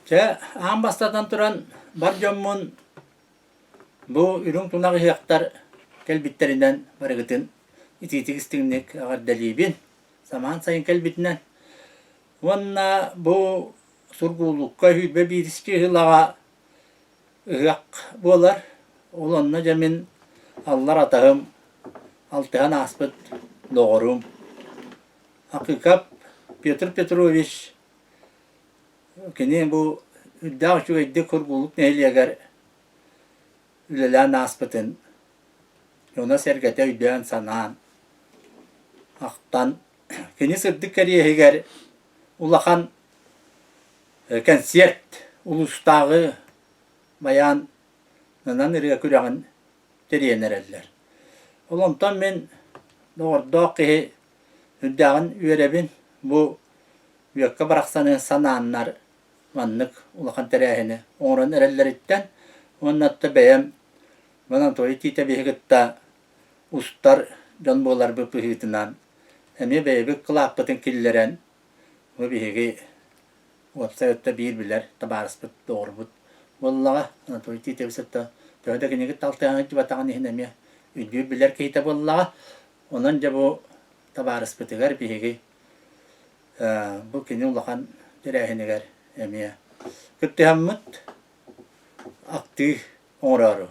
Чэ, аан бастатан туран бар дьоммун бу үрүҥ тунах ыһыахтар кэлбиттэринэн барыгытын итиитик истиҥник эҕэрдэлиибин. Самаан сайын кэлбитинэн. Уонна бу Сургуулукка 21 ыһыылаҕа ыһыах буолар. Ол онно дьэ мин аллар атаһым, алтыһан ааспыт доҕорум Акыкап Петр Петрович кини бу үрдээх үчүгэйдик Сургуулук нэһилиэгэр үлэлээн ааспытын дьоно-сэргэтэ өйдөөн-санаан, ахтан кини сырдык кэриэһигэр улахан кэнсиэрт улуустааҕы байаанынан ырыа күрэҕин тэрийэн эрэллэр. Ол онтон мин доҕордоох киһи үрдээҕин үөрэбин бу үөккэ барахсаны санааннар маннык улахан тэрээһини оҥорон эрэллэриттэн уонна бэйэм Анатолий Тиитэбиһи кытта устар дьон буоларбыт быһыытынан эмиэ бэйэбит кылааппытын киллэрэн бу биһиги уопсай өттө биир билэр табаарыспыт, доҕорбут буоллаҕа. Анатолий Титович өттө төһө да киниги талтыһан сылдьыбатаҕын иһин эмиэ өйдүүр билэр киһитэ буоллаҕа. Онон дьэ бу табаарыспытыгар биһиги бу кини улахан тэрээһинигэр эмиэ кыттыһаммыт актыы оҥороору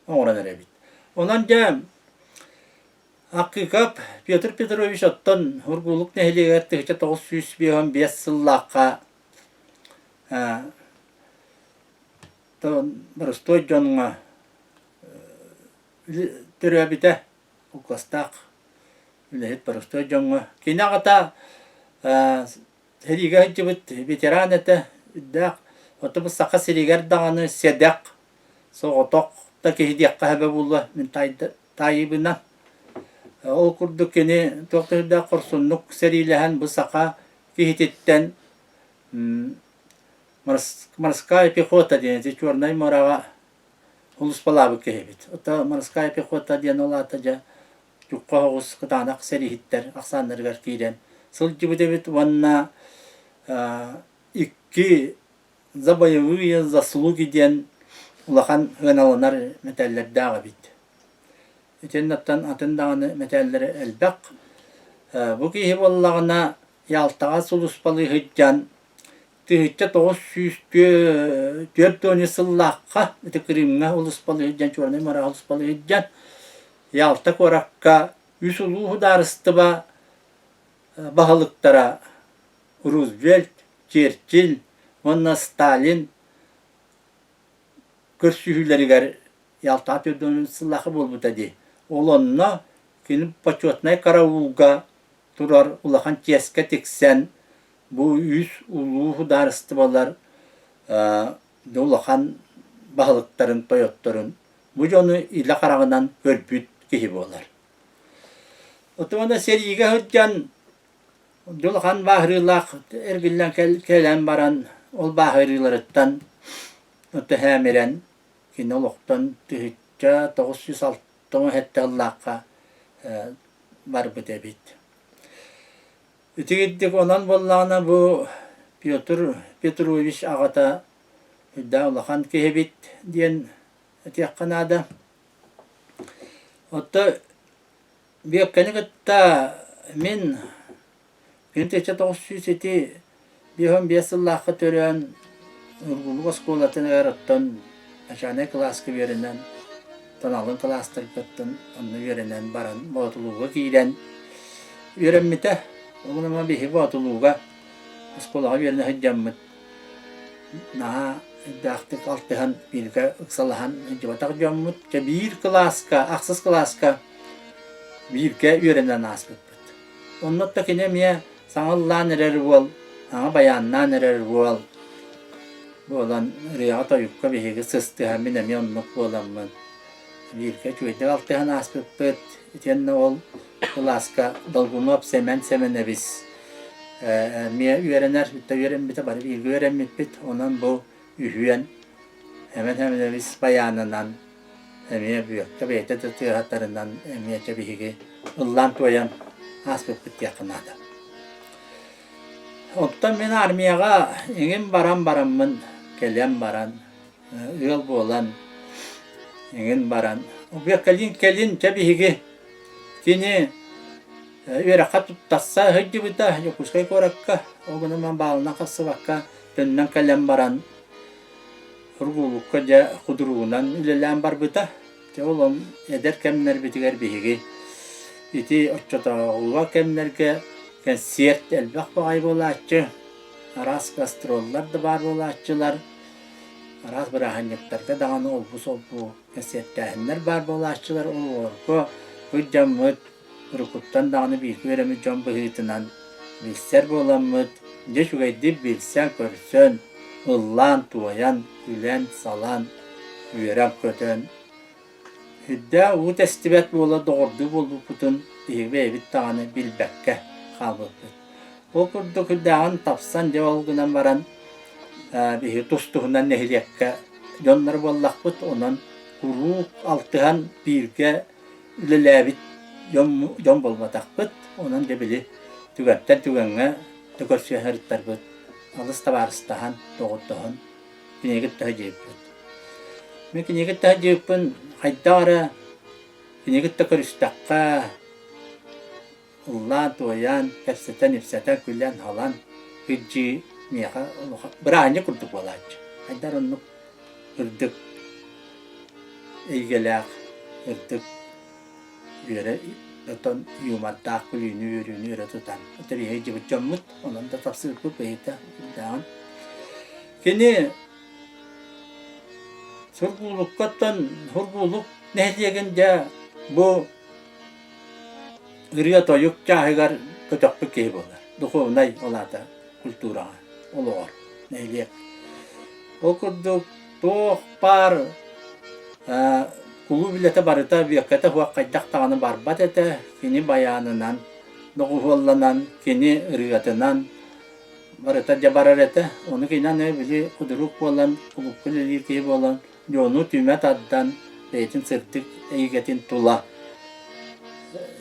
оҥорон эрэбит. Онон дьэ Аккыыкап Петр Петрович оттон Ургуулук нэһилиэгэр 1955 сыллаахха боростуой дьоҥҥо төрөөбүтэ, холкуостаах үлэһит боростуой дьоҥҥо. Кини аҕата сэриигэ сылдьыбыт ветеран этэ, үрдээх. Оттон бу Саха сиригэр даҕаны сэдэх, соҕотох да киһи диэххэ сөбө буолуо, мин таайыыбынан. Ол курдук кини туох да сүрдээх хорсуннук сэриилэһэн бу саха киһититтэн морская пехота диэн ити Чернай муораҕа улуспалаабыт киһибит. Ото морская пехота диэн ол аата дьэ чукка оҕус кытаанах сэрииһиттэр ахсааннарыгар киирэн сылдьыбыт эбит уонна икки За боевые заслуги диэн улахан сыаналанар мэтээллэрдээх эбит. Итиннэттэн атын даҕаны мэтээллэрэ элбэх. Бу киһи буоллаҕына Ялтаҕа сулууспалыы сылдьан 1944 сыллаахха ити Крымҥа улууспалыы сылдьан, Чернай мораҕа улууспалыы сылдьан Ялта куоракка үс улуу судаарыстыба баһылыктара Рузвельт, Черчилль уонна Сталин көрсүһүүлэригэр Ялтаҕа 40 сыллаахха буолбута дии. Ол онно кини почетнай караулга турар улахан чиэскэ тиксэн бу үс улуу судаарыстыбалар улахан баһылыктарын, тойотторун бу дьону илэ хараҕынан көрбүт киһи буолар. Отуона сэриигэ сылдьан Дьулахан бааһырыылаах эргиллэн кэлэн баран, ол бааһырыыларыттан төһөөмүрэн, кини олохтон 1967 сыллаахха барбыт эбит. Итигирдик онон буоллаҕына бу Петр Петрович аҕата үрдээх улахан киһи эбит диэн этиэххэ наада. Оттон Бүөккэни кытта мин 1900 ити 55 сыллаахха төрөөн Ургулук оскуолатыгар оттон начальнай кылааска үөрэнэн, тоналын кылаастаргыттан онно үөрэнэн баран Боотулууга киирэн үөрэммитэ. Ол гынан биһиги Боотулууга оскуолаҕа үөрэнэ сылдьаммыт наһаа элбэхтик алтыһан бииргэ ыксалаһан сылдьыбатах дьоммут. Дьэ биир кылааска, ахсыс кылааска бииргэ үөрэнэн ааспыппыт. Онно да кини эмиэ саҥа ыллаан эрэр уол, саҥа байааннаан эрэр уол буолан ырыаҕа-тойукка биһиги сыстыһан мин эмиэ оннук буоламмын бииргэ үчүгэйдик алтыһан ааспыппыт. Итиэннэ ол кылааска Долгунуоп Сэмэн Сэмэнэбис эмиэ үөрэнэр, бүттэ үөрэммитэ, бары бииргэ үөрэммиппит. Онон бу үһүөн Сэмэн Сэмэнэбис байаанынан эмиэ бүөккэ бэйэтэ да тыаһатарынан эмиэ чэ биһиги ыллаан-туойан ааспыппыт диэххэ наада. Оттон мин армияҕа эҥин баран бараммын, кэлэн баран, ыал буолан эҥин баран, кэлин кэлин чэ биһиги кини үөрэххэ туттарса сылдьыбыта Дьокуускай куоракка, ол гынан баалынан хапсыбакка төннөн кэлэн баран Сургуулукка дьэ худругунан үлэлээн барбыта. Дьэ ол эдэр кэмнэрбитигэр биһиги ити оччотооҕуга кэмнэргэ кэнсиэрт элбэх баҕайы буолааччы, араас гастроллар да баар буолааччылар, араас бырааһынньыктарга даҕаны олбу-солбу кэнсиэртээһиннэр баар буолааччылар. Ол оҕолорго сылдьаммыт уруккуттан даҕаны бииргэ үөрэммит дьон быһыытынан билсэр буоламмыт, дьэ үчүгэйдик билсэн-көрсөн, ыллаан-туойан, күлэн-салан, үөрэн-көтөн, үрдээх уу тэстибэт буола доҕордуу буолбуппутун биһиги бэйэбит даҕаны билбэккэ хаалбыппыт. Ол курдук үрдээҕин тапсан дьэ ол гынан баран биһиги тус-туһунан нэһилиэккэ дьоннор буоллахпыт, онон куруук алтыһан бииргэ үлэлээбит дьон, дьон буолбатахпыт. Онон дьэ били түгэнтэн түгэҥҥэ да көрсүһэ сырыттарбыт, алыс табаарыстаһан, доҕордоһон кинигэ кытта сылдьыбыппыт. Мин кинигэ кытта сылдьыбыппын хайдах эрэ кинигэ кытта көрүстэххэ ыллаан-туойан, кэпсэтэн-ипсэтэн, күлэн-халан кырдьыы миэхэ улахан бырааһынньык курдук буолааччы. Хайдах оннук үрдүк эйгэлээх, үрдүк үөрэ отон юмордаах күлүүнү, үөрүүнү өрө тутан өтөрүһэ дьыбыт дьоммут, онон да тапсыырбыт бэйэтэ үрдээҕин. Кини Сургуулуккаттан Сургуулук нэһилиэгин дьэ бу ырыа-тойук чааһыгар көтөхпүт киһи буолар. Духовнай ол аата культураҕа, олоҕор, нэһилиэк. Ол курдук туох баар кулууп үлэтэ барыта бүөккэтэ суох хайдах даҕаны барбат этэ. Кини байаанынан, доҕуһуолланан, кини ырыатынан барыта дьэ барар этэ. Ону кини аны били худрук буолан, кулуупка үлэлиир киһи буолан, дьону түмэ тардан, бэйэтин сырдык эйгэтин тула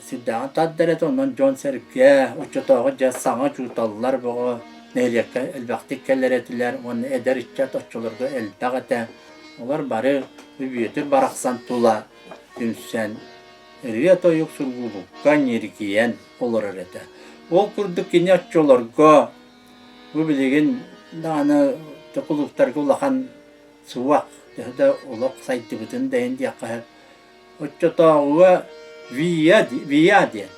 сүрдээҕин тардар этэ. Онон дьон-сэргэ, оччотооҕу дьэ саҥа учууталлар бөҕө нэһилиэккэ элбэхтик кэлэр этилэр уонна эдэр ыччат оччолорго элбэх этэ. Олор бары Бүөтүр барахсан тула түмсэн, ырыа-тойук сургуулукка ньиргийэн олорор этэ. Ол курдук кини оччолорго бу билигин даҕаны кулууптарга улахан суох, төһө да олох сайдыбытын да иһин диэххэ сөп. Оччотооҕуга ВИА, ВИА диэн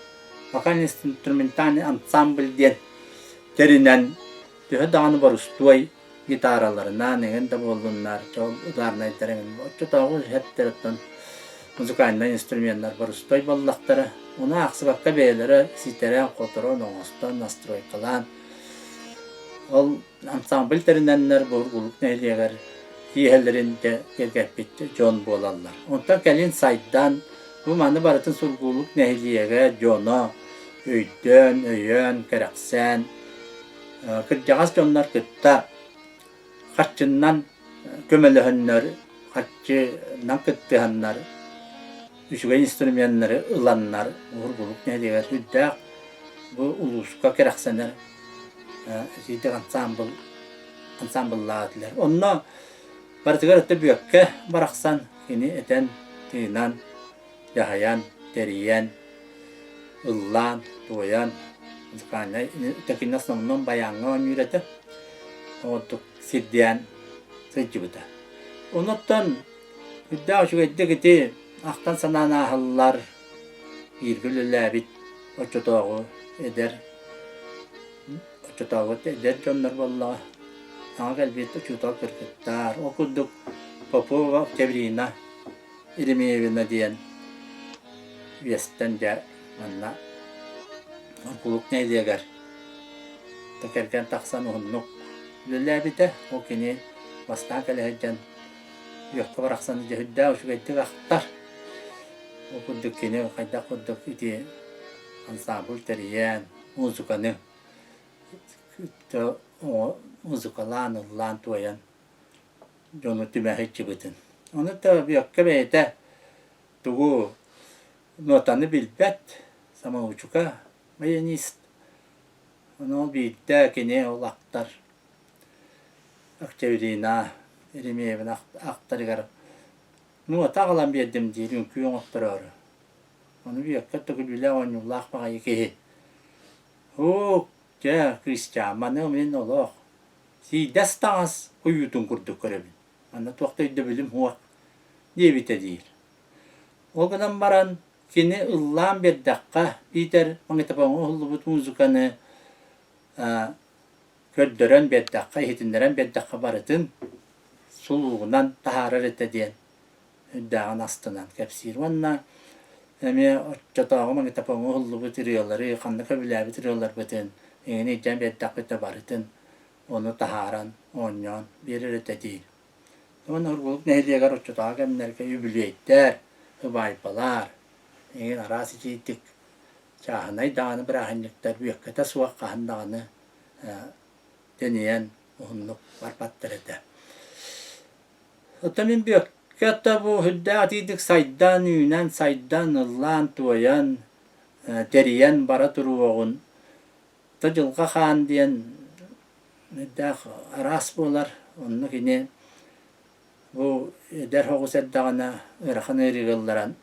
вокально-инструментальный ансамбль диэн тэринэн төһө даҕаны борустуой гитараларынан эҥин да буоллуннар, ударнайдар эҥин оччотооҕу иһэттэриттэн музыкальнай инструменнар борустуой буоллахтара. Ону аахсыбакка бэйэлэрэ ситэрэн-хоторон, оҥостон, настройкалаан ол ансамбль тэринэннэр Бургулук нэһилиэгэр киэһэлэрин дьэ киэргэппит дьон буолаллар. Онтон кэлин сайдан, бу маны барытын Сургуулук нэһилиэгэ дьоно өйдөөн, өйөөн, кэрэхсээн, кырдьаҕас дьоннор кытта харчыннан көмөлөһөннөр, харчынан кыттыһаннар, үчүгэй инструменнары ыланнар Уһургулук нэһилиэгэр сүрдээх бу улууска кэрэхсэнэр итиитик ансаамбыл ансаамбыллаах этилэр. Онно барытыгар өттө Бүөккэ барахсан кини этэн, тыынан, дьаһайан, тэрийэн, ыллаан, туойан, музыкальнай такин основном баяҥҥа оонньуур этэ. Ордук сирдээн сылдьыбыта. Онуттан Үрдээх үчүгэйдик ити ахтан-санаан ааһаллар, бииргэ үлэлээбит оччотооҕу эдэр оччотооҕу эдэр дьоннор буоллаҕа, саҥа кэлбит учуутал кыргыттар, ол курдук Попова Октябрина Еремеевна диэн үөстэн дьэ манна Оргулук нэһилиэгэр кэргэн тахсан уһуннук үлэлээбитэ. Ол кини бастаан кэлэ сылдьан Үөххэ барахсан дьөһүрдээх үчүгэйдик ахтар. Ол курдук кини хайдах курдук ити ансамбль тэрийэн, музыканы музыкалаан, ыллаан, туойан дьону түмэ сылдьыбытын. Ону да Бүөккэ бэйэтэ тугу нотаны билбэт, самоучка баянист. Ону ол биирдэ кини ол ахтар Октябрина Еремеевна ахтарыгар нуота аҕалан биэрдим диир үҥкүү оҥоттороору. Ону Бүөккэ төгүлүүлээх оонньуулаах баҕайы киһи. Һуук, дьэ, кыысчаан, маны мин олох сиидэс таҥас ойуутун курдук көрөбүн. Манна туох да өйдөбүлүм суох диэбитэ диир. Ол гынан баран кини ыллаан биэрдэххэ, биитэр магнитофоҥҥа уһуллубут музыканы көрдөрөн биэрдэххэ, иһитиннэрэн биэрдэххэ барытын сулуугунан таһаарар этэ диэн үрдээҕин астынан кэпсиир. Уонна эмиэ оччотооҕу магнитофоҥҥа уһуллубут ырыалары, ханна көбүлээбит ырыаларбытын эҥин илдьэн биэрдэхпитинэ барытын ону таһааран, оонньоон биэрэр этэ диир. Уонна Ургулук нэһилиэгэр оччотооҕу кэмнэргэ үбүлүөйдэр, ыбаайбалар, эҥин араас итиитик чааһынай даҕаны бырааһынньыктар бүөккэтэ суох хаһан даҕаны тэнийэн уһуннук барбаттар этэ. Оттон мин Бүөккэ да бу сүрдээх итиитик сайдан, үүнэн, сайдан, ыллаан-туойан, тэрийэн бара туруоҕун то Дьылҕа Хаан диэн сүрдээх араас буолар. Онно кини бу эдэр оҕус эрдэҕинэ ыарахан ыарыыга ылларан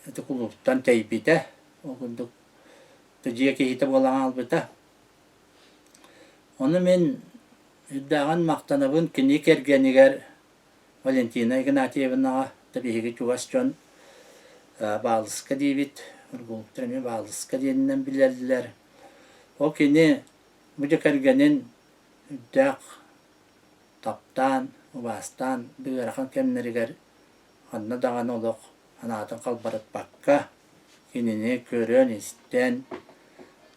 ити кулууптан тэйбитэ. Ол курдук дьиэ киһитэ буолан хаалбыта. Ону мин үрдээҕин махтанабын кини кэргэнигэр Валентина Игнатьевнаҕа да биһиги чугас дьон Баалыска диибит, Ургулуктар эмиэ Баалыска диэнинэн билэллэр. Ол кини бу дьэ кэргэнин үрдээх таптаан, убаастаан ыарахан кэмнэригэр ханна даҕаны олох санаатын халбарыппакка, кинини көрөн-истэн,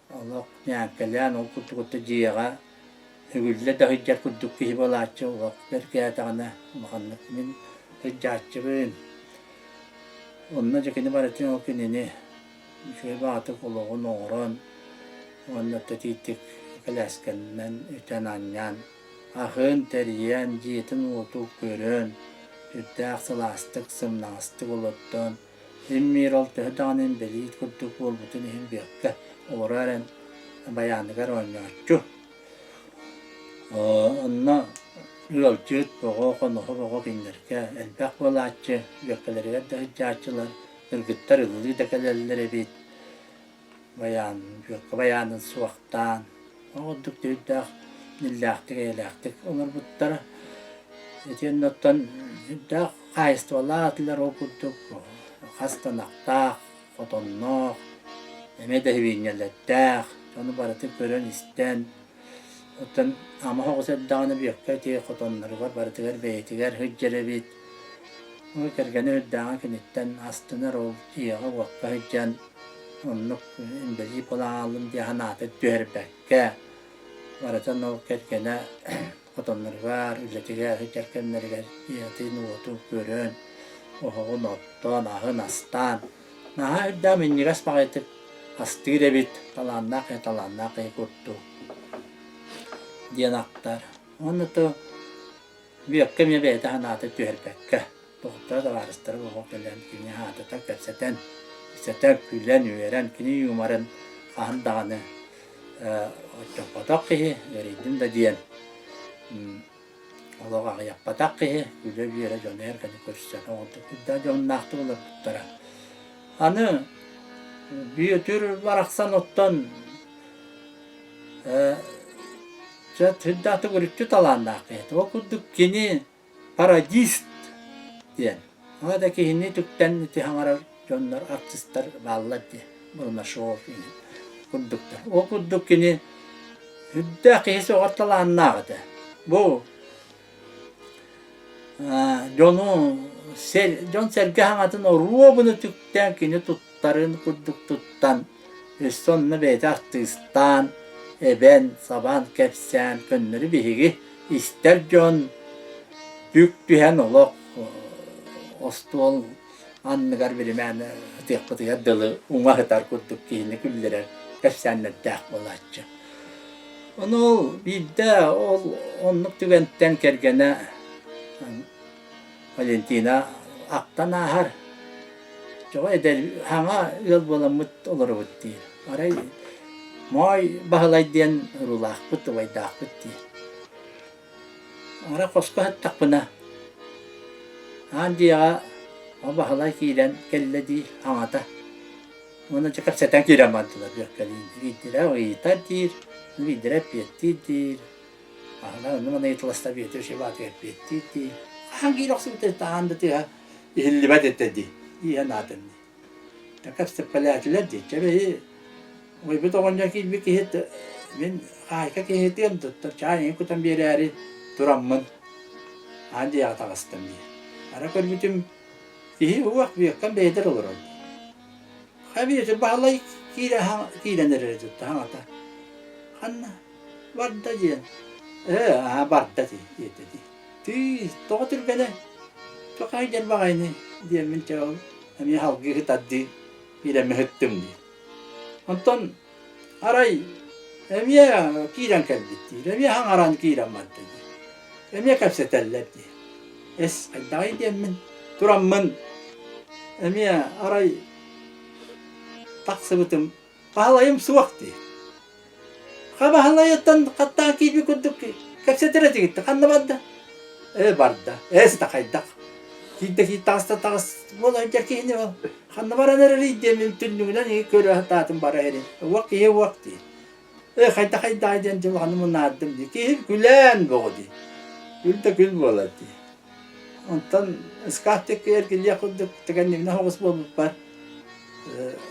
олох ньээҥкэлээн ол курдук дьиэҕэ үгүллэ да сылдьар курдук киһи буолааччы олох бэргээтэҕинэ улаханнык мин сылдьааччыбын. Онно дьэ кини барытын ол кинини үчүгэй баҕатык олоҕун оҥорон уонна тэтиитик кэлээскэннэн үтэн-анньан Аһын тэрийэн, дьиэтин-уотун көрөн, сүрдээх сылаастык, сымнаҕастык олордон, им-миир ол төһө даҕаны инбэлиит курдук буолбутун иһин Бүөккэ олоро эрэн байааныгар оонньооччу. Онно ыалдьыт бөҕө, хоноһо бөҕө кинилэргэ элбэх буолааччы, Бүөккэлэригэр да сылдьааччылар, кыргыттар ыллыы да кэлэллэр эбит. Байаан, Бүөккэ байаанын суохтаан, ол курдук сүрдээх иллээхтик, эйэлээхтик олорбуттара. Итиэннэ оттон сүрдээх хаһаайыстыбалаах этилэр ол курдук хас да ынахтаах, хотонноох, эмиэ да сибиинньэлэрдээх, ону барытын көрөн-истэн, оттон ама оҕус эрдэҕинэ Бүөккэ ити хотонноругар барытыгар бэйэтигэр сылдьар эбит. Ол кэргэнэ үрдээҕин киниттэн астынар ол дьиэҕэ-уокка сылдьан Оннук инбэлиит буолан диэн санаата түһэрбэккэ, барытын ол кэргэнэ хотонноругар, үлэтигэр сылдьар кэмнэригэр ийэтин-уотун көрөн, оһоҕун оттоон, аһын астаан, наһаа үрдээх минньигэс баҕайытык астыыр эбит, талааннаах киһи талааннаах киһи курдук диэн ахтар. Уонна то Бүөккэ эмиэ бэйэтэ санаата түһэрбэккэ, доҕотторо табаарыстара оҕо кэлэн кини аатыта кэпсэтэн, кэпсэтэ күлэн, үөрэн, кини юморын хаһан даҕаны оччоппотох киһи, үөрэйдим да диэн олох аҕыйаппатах киһи, күлэ-үөрэ дьону эргэни көрсөн оҕолордук да дьонноохтук олорбуттара. Аны Бүөтүр барахсан оттон Дьэ, сүрдээх үрүччү талааннаах киһи. Ол курдук кини пародист диэн. Ама да киһини түктэн ити хаҥарар дьоннор, артистар бааллар дии. Бурнашов курдуктар. Ол курдук кини сүрдээх киһи сөҕөр талааннаах этэ. Бу дьону дьон-сэргэ хаҥатын оруобуна түктээн кини туттарын курдук туттан өссө онно бэйэтэ артыыстаан, эбэн, сабан, кэпсээн көннөрү биһиги истэр дьон бүк түһэн олох остуол анныгар биримээн ытыахпытыгар дылы уҥа сытар курдук киһини күллэрэр кэпсээннэрдээх буолааччы. Ону ол биирдэ ол оннук түгэнтэн кэргэнэ Валентина ахтан ааһар. Чоҕо эдэр хаҥа ыал буоламмыт олоробут диир. Арай Моой Баһылай диэн уруулаахпыт, убайдаахпыт дии. Арай хоско сыттахпына, аан дьиэҕэ о Баһылай киирэн кэллэ дии аҥата. Уонна дьэ кэпсэтэн киирэн бардылар Бүөккэлиин. Биирдэрэ ыйытар диир, биирдэрэ эппиэттиир диир. Баһылай онно-манна ыйыталаста Бүөтүр Шибатыгар эппиэттиир дии. Хаһан киирэ охсубута аан да тыаһа иһиллибэт этэ дии. Иһэн аатын дии. Кэпсэппэлээтилэр дии. Чэ бэйи уйбут оҕонньор киирбит киһи мин хаайка киһитиэм туттар чаай эҥин кутан биэрээри тураммын аан дьиэҕэ таҕыстым дии. Ара көрбүтүм киһи уох бүөккэм бэйэтэр олорор дии. Хайа Бүөтүр Баһылай киирэ киирэн эрэр тутта хаҥата. Ханна барда диэн. Ээ аа барда дии диэтэ дии. Тыый, тоҕо түргэнэ? Тоҕо дьэр баҕайыный диэммин чэ ол эмиэ салгыы сытардыы киирэммин сыттым дии. Онтон арай эмиэ киирэн кэлбит диир, эмиэ хаҥаран киирэн барда дии. Эмиэ кэпсэтэллэр дии. Эс, хайдаҕый диэммин тураммын эмиэ арай тахсыбытым Баһылайым суох дии. Баһылайыттан хаттаан киирбит курдук кэпсэтэр этигит ханна барда? Ээ барда. Эс да хайдах. Киирдэ киир таҕыста таҕыс буола сылдьар киһини ол. Ханна баран эрэрий диэн түннүгүнэн көрө сатаатым бара иһэрин. Уох киһи уох дии. Ээ хайда хайдаай диэн дьылҕаны мунаардым дии. Киһи күлээн боҕо дии. Күл да күл буолар дии. Онтон ыскаап диэки эргиллиэх курдук түгэннибинэ соҕус буолбуппар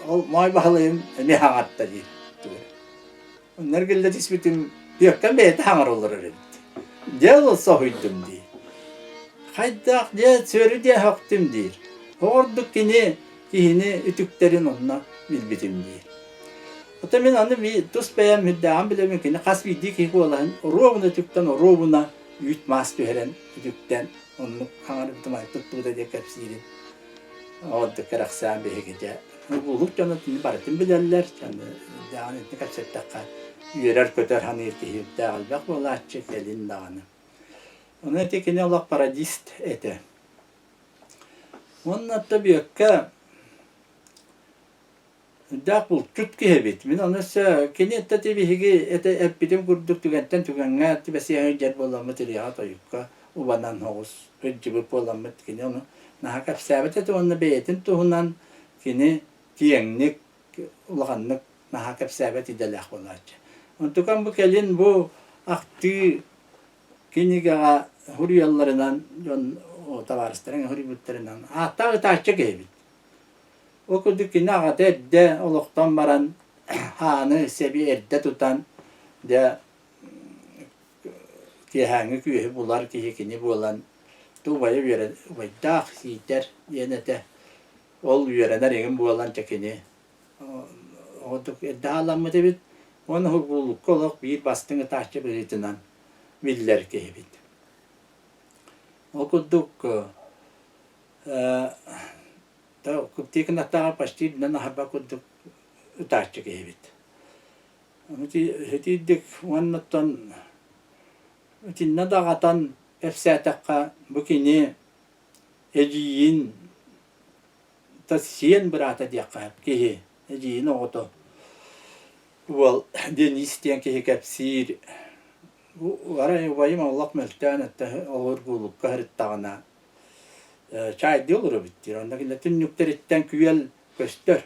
ол Моой Баһылайым эмиэ хаҥатта диир. Онно эргиллэ түспүтүм Бүөккэм бэйэтэ хаҥара олорор эбит. Дьэ ол соһуйдум дии. Хайдах дьэ сүөрү диэ һөхтүм диир. Оҕордук кини киһини үтүктэрин онно билбитим диир. Ото мин аны тус бэйэм үрдээҕин билэбин кини хас биирдии киһи куолаһын оруобуна үтүктэн оруобуна үүт-маас түһэрэн үтүктэн оннук хаҥарбытым туттубута диэн кэпсиирин ордук кэрэхсээн биһиги дьэ улук дьоно итини барытын билэллэр даҕаны итини кэпсэттэххэ үөрэр-көтөр саныыр киһи үрдээх элбэх буолааччы кэлин даҕаны ону ити кини олох пародист этэ уонна Бүөккэ Үрдээх булчут киһи эбит. Мин ону өссө кини эттэ биһиги этэ эппитим курдук түгэнтэн түгэҥҥэ түбэсиһэ сылдьар буоламмыт ырыаҕа-тойукка убанан соҕус сылдьыбыт буоламмыт кини ону наһаа кэпсээбэт этэ уонна бэйэтин туһунан кини киэҥник улаханнык наһаа кэпсээбэт идэлээх буолааччы. Онтукам бу кэлин бу ахтыы кинигэҕэ суруйалларынан дьон табаарыстарын суруйбуттарынан ааттаах ытааччы киһи эбит. Ол курдук кини аҕата эрдэ олохтон баран хааны сэби эрдэ тутан дьэ киэһээҥҥи күөһү булар киһи кини буолан убайа үөрэ убайдаах Сиитэр диэн этэ. Ол үөрэнэр эҥин буолан дьэ кини ордук эрдэ хаалламмыт эбит. Уонна Уһугуулукка олох биир бастыҥ ытааччы быһыытынан биллэр киһибит. Ол курдук Кыптыыкынаттааҕар почти үрдүнэн аһарба курдук ытааччы киһибит. Итиирдик уоннаттан итиннэ даҕатан кэпсээтэххэ бу кини эдьиийин сиэн быраата диэххэ киһи эдьиийин оҕото уол Денис диэн киһи кэпсиир арай убайым олох мөлтөөн өттө олоргуулукка сырыттаҕына чаайдыы олоробут диир. Онно кинилэр түннүктэриттэн күөл көстөр.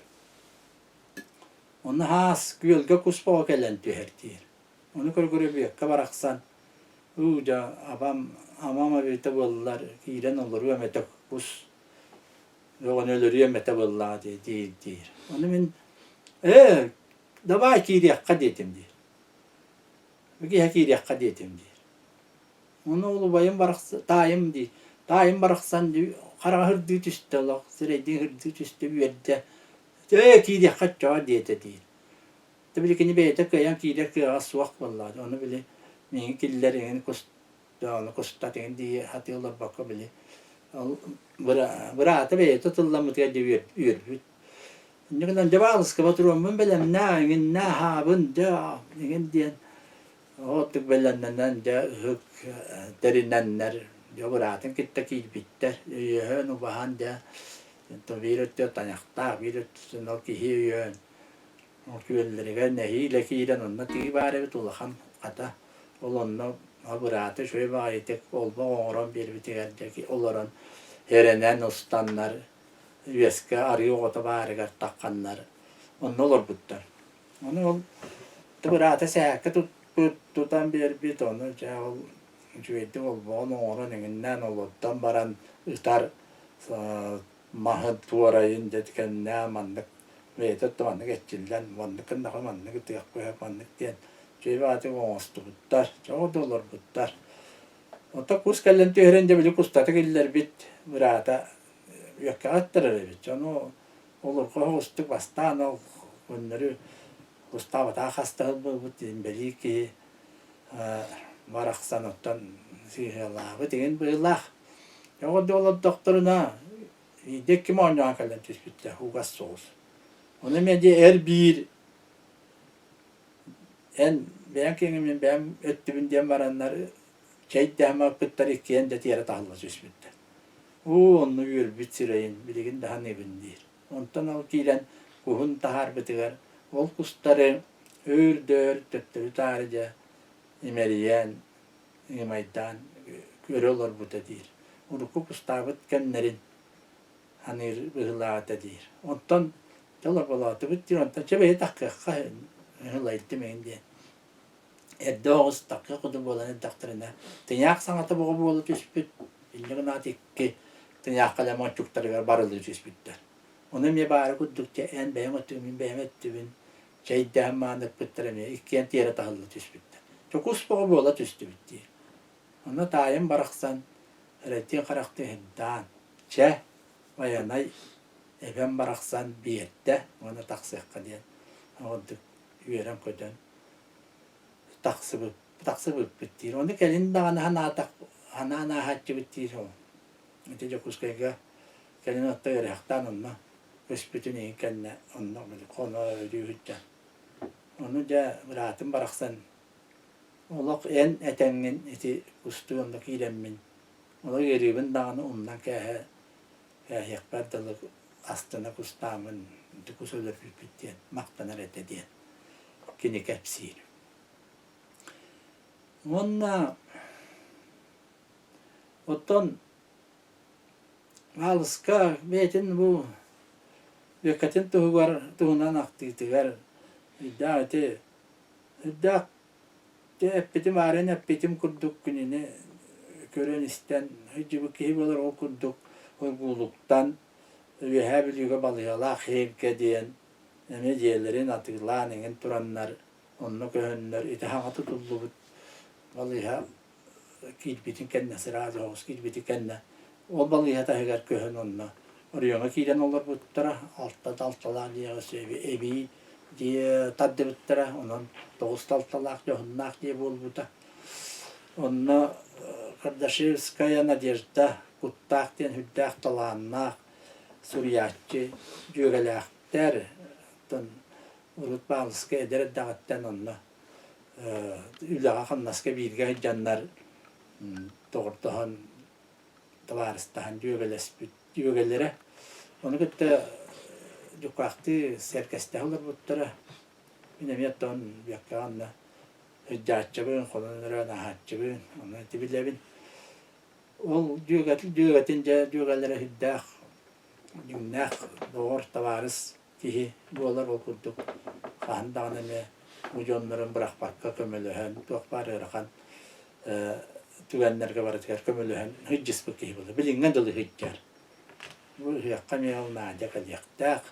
Онно хаас күөлгэ кус бөҕө кэлэн түһэр диир. Ону көрө-көрө Бүөккэ барахсан уу дьэ абам амам эбитэ буоллар киирэн олоруом этэ кус бөҕөнү өлөрүөм этэ буоллаҕа дии диир диир. Ону мин ээ давай киириэххэ диэтим диир. Киһи киириэххэ диэтим диир. Ону ол убайым барахсан, таайым дии, таайым барахсан дии хараҕа ырдыы түстэ олох, сирэйдиин ырдыы түстэ, үөрдэ. Ээ, киириэххэ оччоҕо диэтэ диир. Тэ били кини бэйэтэ кыайан киирэр кыаҕа суох буоллаҕа. Ону били миигин киллэр эҥин кус ону кустат эҥин дии сатыы олорбокко били ол быраата бэйэтэ тылламмытыгар дьэ үөрбүт. Инньэ гынан дьэ баалыска ботуруоммун бэлэмнээ, эҥиннээ, аһаабын, дьэ эҥин диэн Оттук бэлэмнэнэн дьэ ыһык тэринэннэр дьэ быраатын кытта киирбиттэр өйөһөн убаһан дьэ биир өттө тайахтаах биир өттүн ол киһи өйөөн. Ол күөллэригэр нэһиилэ киирэн онно тыы баар эбит улахан хата ол онно быраата үчүгэй баҕайытык олбох оҥорон биэрбитигэр дьэ олорон эрэнэн устаннар үөскэ арыы оҕото баарыгар тахханнар онно олорбуттар. Ону ол быраата сээккэ туппут тутан биэрбит ону дьэ ол үчүгэйдик олбоҕун оҥорон эҥиннээн олордон баран ытар маһын туорайын дьэ кэннэ маннык бэйэтэ оттон маннык эрчиллэн маннык гыннаха маннык ытыахпыт маннык диэн үчүгэй баҕатык оҥостубуттар чоҕу да олорбуттар. Оттон кус кэлэн түһэрэн дьэ били кустата киллэрбит быраата үөккэҕэ ыттарар эбит. Ону олорго оҕустук бастаан ол көннөрү кустаабатаҕа хастаһыл буолбут инбэлии киһи барахсан оттон сыыһалаабыт игин быһыылаах. Оҕо да олордохторуна биирдэ ким оонньоон кэлэн түспүттэр угас соҕус. Ону эмиэ дьэ эр биир эн бэйэҥ киҥимин бэйэм өттүбүн диэн бараннар чэйдэһэн барбыттар иккиэн да тиэрэ таһылла түспүттэр. Уу онно үөрбүт сирэйин билигин да саныыбын диир. Онтон ол киирэн куһун таһаарбытыгар ол кустары өөр да өр төттөрү-таары дьэ имэрийэн, ыымайдаан көрө олорбута диир. Урукку кустаабыт кэмнэрин саныыр быһыылаах этэ диир. Онтон дьэ олорболоотубут диир, онтон чэ бэйи таххыахха ылайдым эҥин диэн. Эрдэ оҕус такка куду буолан эрдэхтэринэ тыйаах саҥата боҕо буола түспүт, инньэ гынаат икки тыйаахха лэ мончуктарыгар барылыы түспүттэр. Ону эмиэ баара курдук дьэ эн бэйэҥ өттүгүн, мин бэйэм өттүбүн чэйдээн мааныкпыттар эмиэ иккиэн тиэрэ таһылла түспүттэр. Чокус боҕо буола түстүбүт дии. Онно таайым барахсан эрэттиин харахтыы ыһырдаан, чэ, Байанай эбэм барахсан биэрдэ уонна тахсыахха диэн оҕордук үөрэн-көтөн тахсыбыт тахсыбыппыт диир. Ону кэлин даҕаны санаатах санаан ааһааччыбыт диир ол. Ити Дьокуускайга кэлин отто ыарыһахтаан онно көспүтүн иһин кэннэ онно хоно өрүү сылдьан. Ону дьэ быраатым барахсан олох эн этэҥҥин ити кустуу онно киирэммин олох ыарыыбын даҕаны умнан кээһэ кээһиэхпэр дылы астына кустааммын ити кус өлөрбүппүт диэн махтанар этэ диэн кини кэпсиир. Уонна оттон Аалыска бэйэтин бу Бүөккэтин туһугар туһунан ахтыытыгар өйдөөх ити өйдөөх эппитим аарыан эппитим курдук кинини көрөн-истэн сылдьыбыт киһи буолар ол курдук Ургуулуктан Үөһээ Бүлүүгэ балыыһалаах Һиэргэ диэн эмиэ дьиэлэрин атыылаан эҥин тураннар онно көһөннөр ити саҥа тутуллубут балыыһа киирбитин кэннэ сразу оҕус киирбитин кэннэ ол балыыһа таһыгар көһөн онно оройуоҥҥа киирэн олорбуттара алта талталаах дьиэҕэ эбии дьиэ тардыбыттара онон тоҕус талталаах дьоһуннаах дьиэ буолбута онно Кардашевская Надежда куттаах диэн сүрдээх талааннаах суруйааччы дьүөгэлээхтэр оттон урут Павловскай эдэр эрдэҕиттэн онно үлэҕэ-хамнаска бииргэ сылдьаннар доҕордоһон табаарыстаһан дьүөгэлэспит дьүөгэлэрэ ону кытта дьукаахтыы сэргэстэһэ олорбуттара мин эмиэ оттон Бүөккэҕэ онно сылдьааччыбын хонон өрөөн ааһааччыбын ону ити билэбин ол дьүөгэтин дьүөгэтин дьэ дьүөгэлэрэ сүрдээх дьиҥнээх доҕор табаарыс киһи буолар ол курдук хаһан даҕаны эмэ бу дьоннорун бырахпакка көмөлөһөн туох баар ыарахан түгэннэргэ барытыгар көмөлөһөн сылдьыспыт киһи буолар билиҥҥэ дылы сылдьар бу ыһыахха эмиэ ол Надя кэлиэхтээх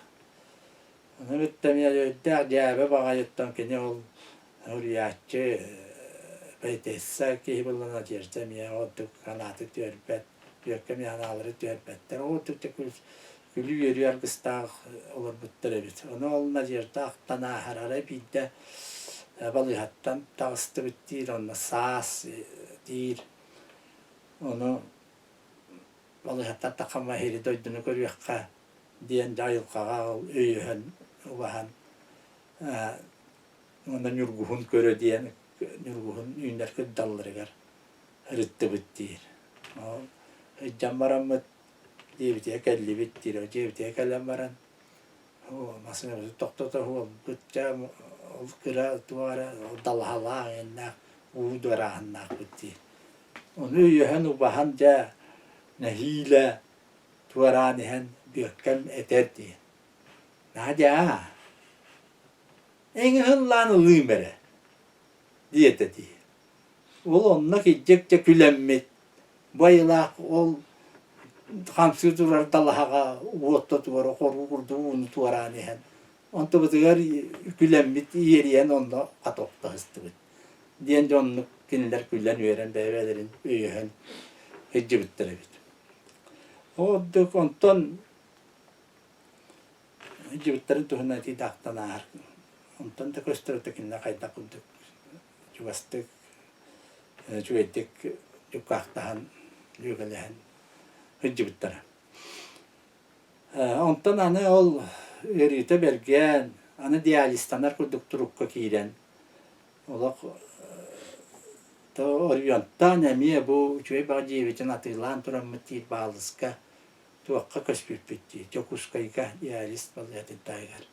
ону кытта эмиэ өйдөөх дьээбэ баҕайыттан кини ол суруйааччы поэтесса киһи буолла Надежда эмиэ ордук санааты түөрбэт түөркэ эмиэ санаалары түөрбэттэр ол күлүү-үөрүү аргыстаах олорбуттар эбит. Ону ол Надежда ахтан ааһарара биирдэ балыыһаттан таҕыстыбыт диир, онно саас диир. Ону балыыһаттан таххамма иһири дойдуну көрүөххэ диэн дьэ айылҕаҕа ол өйөһөн убаһан уонна ньургуһун көрө диэн ньургуһун үүнэр кырдалларыгар ырыттыбыт диир. Ол сылдьан бараммыт Дьиэбитигэр кэллибит диир. Дьиэбитигэр кэлэн баран Массыынабытын тохтото уолбут дьэ ол кыра туох эрэ далаһалаах иэннээх уу дуорааһыннаахпыт дии. Ону өйөһөн убаһан дьэ нэһиилэ туораан иһэн Бүөккэм этэр дии: «Надя, эҥиһыллаан ылыым эрэ» диэтэ дии. Ол онно кирдьик дьэ күлэммит, бу айылаах ол хамсыы турар далаһаҕа уоттатыгар хоруу курдук ууну туораан иһэн, онтубутугар күлэммит иэрийэн онно хат охтоһустубут диэн дьоннук кинилэр күлэн-үөрэн бэйэ-бэйэлэрин өйөһөн сылдьыбыттар эбит. Ордук онтон сылдьыбыттарын туһунан этиидаахтан ааһар. Онтон да көстөр это кинилэр хайдах курдук чугастык, үчүгэйдик дьуккаахтаһан, дьүөгэлэһэн сылдьыбыттара. Онтон аны ол ыарыыта бэргээн, аны диализтанар курдук турукка киирэн, олох оройуонтан эмиэ бу үчүгэй баҕа дьиэбитин атыылаан тураммыт диир баалыска туохха көспүппүт дии, Дьокуускайга диализ балыыһатын таһыгар.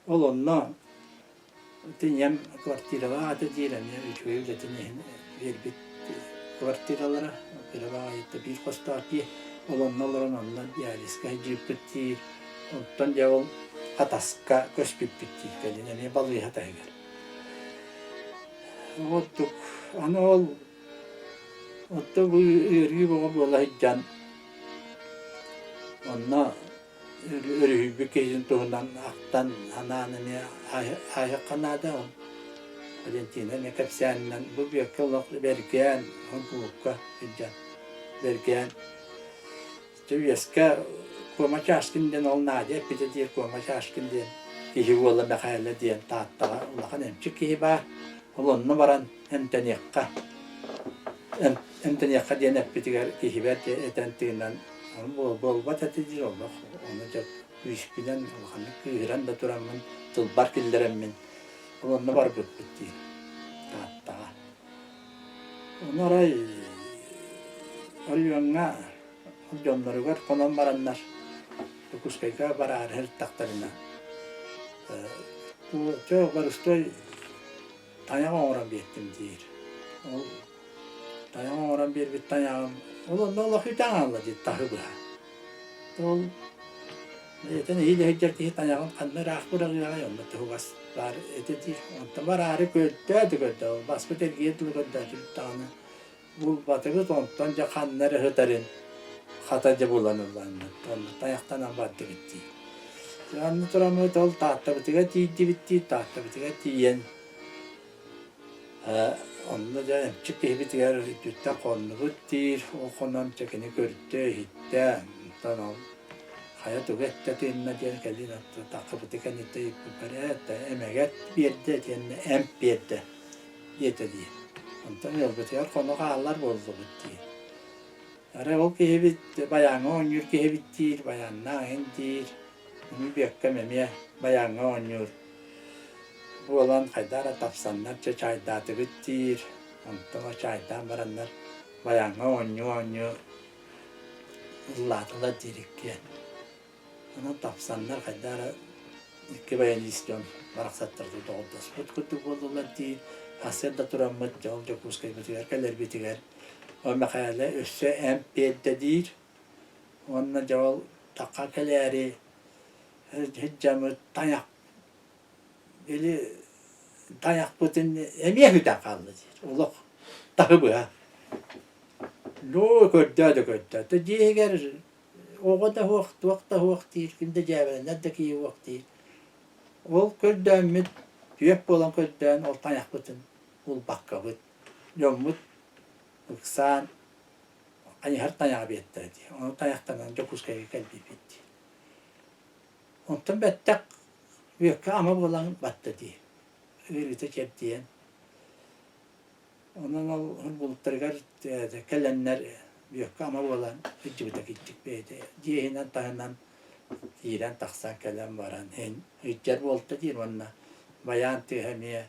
Ол онно ити ийэм квартиралаах этэ диир эмиэ үчүгэй үлэтин иһин биэрбит квартиралара кыра баҕайыта биир хостоох дии ол онно олорон онно диализка сылдьыыппыт диир онтон дьэ ол Хатаска көспүппүт диир кэлин эмиэ балыыһа таһыгар. Оттук аны ол оттон бу ыарыы бөҕө буола сылдьан онно өрүһүйбүт киһитин туһунан ахтан анаан эмиэ ааһыахха наада. Валентина эмиэ кэпсээнинэн бу Бүөккэ олох бэргээн, кулуупка сылдьан бэргээн дьэ үөскэ Куома Чашкин диэн ол Надя эппитэ диир Куома Чашкин диэн киһи уола Мэхээлэ диэн Тааттаҕа улахан эмчит киһи баар. Ол онно баран эмтэниэххэ эмтэниэххэ диэн эппитигэр киһибэр этэн тыынан буолбат этэ диир олох ону дьэ күүспүнэн улаханнык кыыһыран да тураммын тылбар киллэрэммин ол онно барбыппыт диир Тааттаҕа. Ону арай оройуоҥҥа дьонноругар хонон бараннар Дьокуускайга бараары сырыттахтарына чэ боростуой тайах оҥорон биэртим диир. Ол тайах оҥорон биэрбит тайаҕым ол онно олох үтэ аҥаалла диир таһы быһа. Ол бэйэтин иһиилэ сылдьар киһи тайаҕын ханна ыраах быраҕыаҕай онно туһугас баар этэ диир. Онтон бараары көрдөө да көрдөө ол баспыт эргийэ дылы көрдөөтүбүт даҕаны булбатыбыт онтон дьэ ханна эрэ сытарын хата дьэ булан ылланнын онно тайахтанан бардыбыт дии. Анны тураммыт ол Тааттабытыгар тиийдибит дии Тааттабытыгар тиийэн онно дьэ эмчит киһибитигэр үрдүттэн хоннубут диир ол хонон дьэ кини көрдө иһиттэ онтон ол хайа тугу эттэ тыынна диэн кэлин таххыбыты кэнниттэн ыйыппыппар ээ эмэгэт биэрдэ итиэннэ эмп биэрдэ диэтэ дии. Онтон ыалбытыгар хоно хааллар буоллубут дии. Арай ол киһибит байааҥҥа оонньуур киһибит диир, байааннаах иһин диир. Ону Бүөккэм эмиэ байааҥҥа оонньуур буолан хайдах эрэ тапсаннар чэ чаайдаатыбыт диир. Онтон чаайдаан бараннар байааҥҥа оонньуу-оонньуу ыллаатылар диир иккиэн. Онон тапсаннар хайдах эрэ икки баянист дьон барахсаттар доҕордоспут курдук буоллулар дии. Сарсыарда тураммыт дьол Дьокуускайбытыгар кэлэрбитигэр ол Мэхээлэ өссө эмп биэрдэ диир. Уонна дьэ ол тахха кэлээри сылдьаммыт тайах били тайахпытын эмиэ сүтэн хаалла диир. Олох таһы быһа. Ну көрдөө да көрдөө. Дьиэ иһигэр Оҕо да суох, туох да суох диир, ким да дьээбэлэнэр да киһи суох диир. Ол көрдөөммүт, түөх буолан көрдөөн ол тайахпытын булбаккабыт. Дьоммут ыксаан хайыһар тайаҕа биэртэрэ дии. Ону тайахтанан Дьокуускайга кэлбиппит дии. Онтон бэттэх үөккэ ама буолан батта дии. Ыарыыта чэрдийэн. Онон ол бултарыгар кэлэннэр Бүөккэ ама буолан сылдьыбыта кырдьык бэйэтэ дьиэ иһинэн таһынан киирэн тахсан кэлэн баран иһин ыйдьар буолта диир уонна байаан тыаһа эмиэ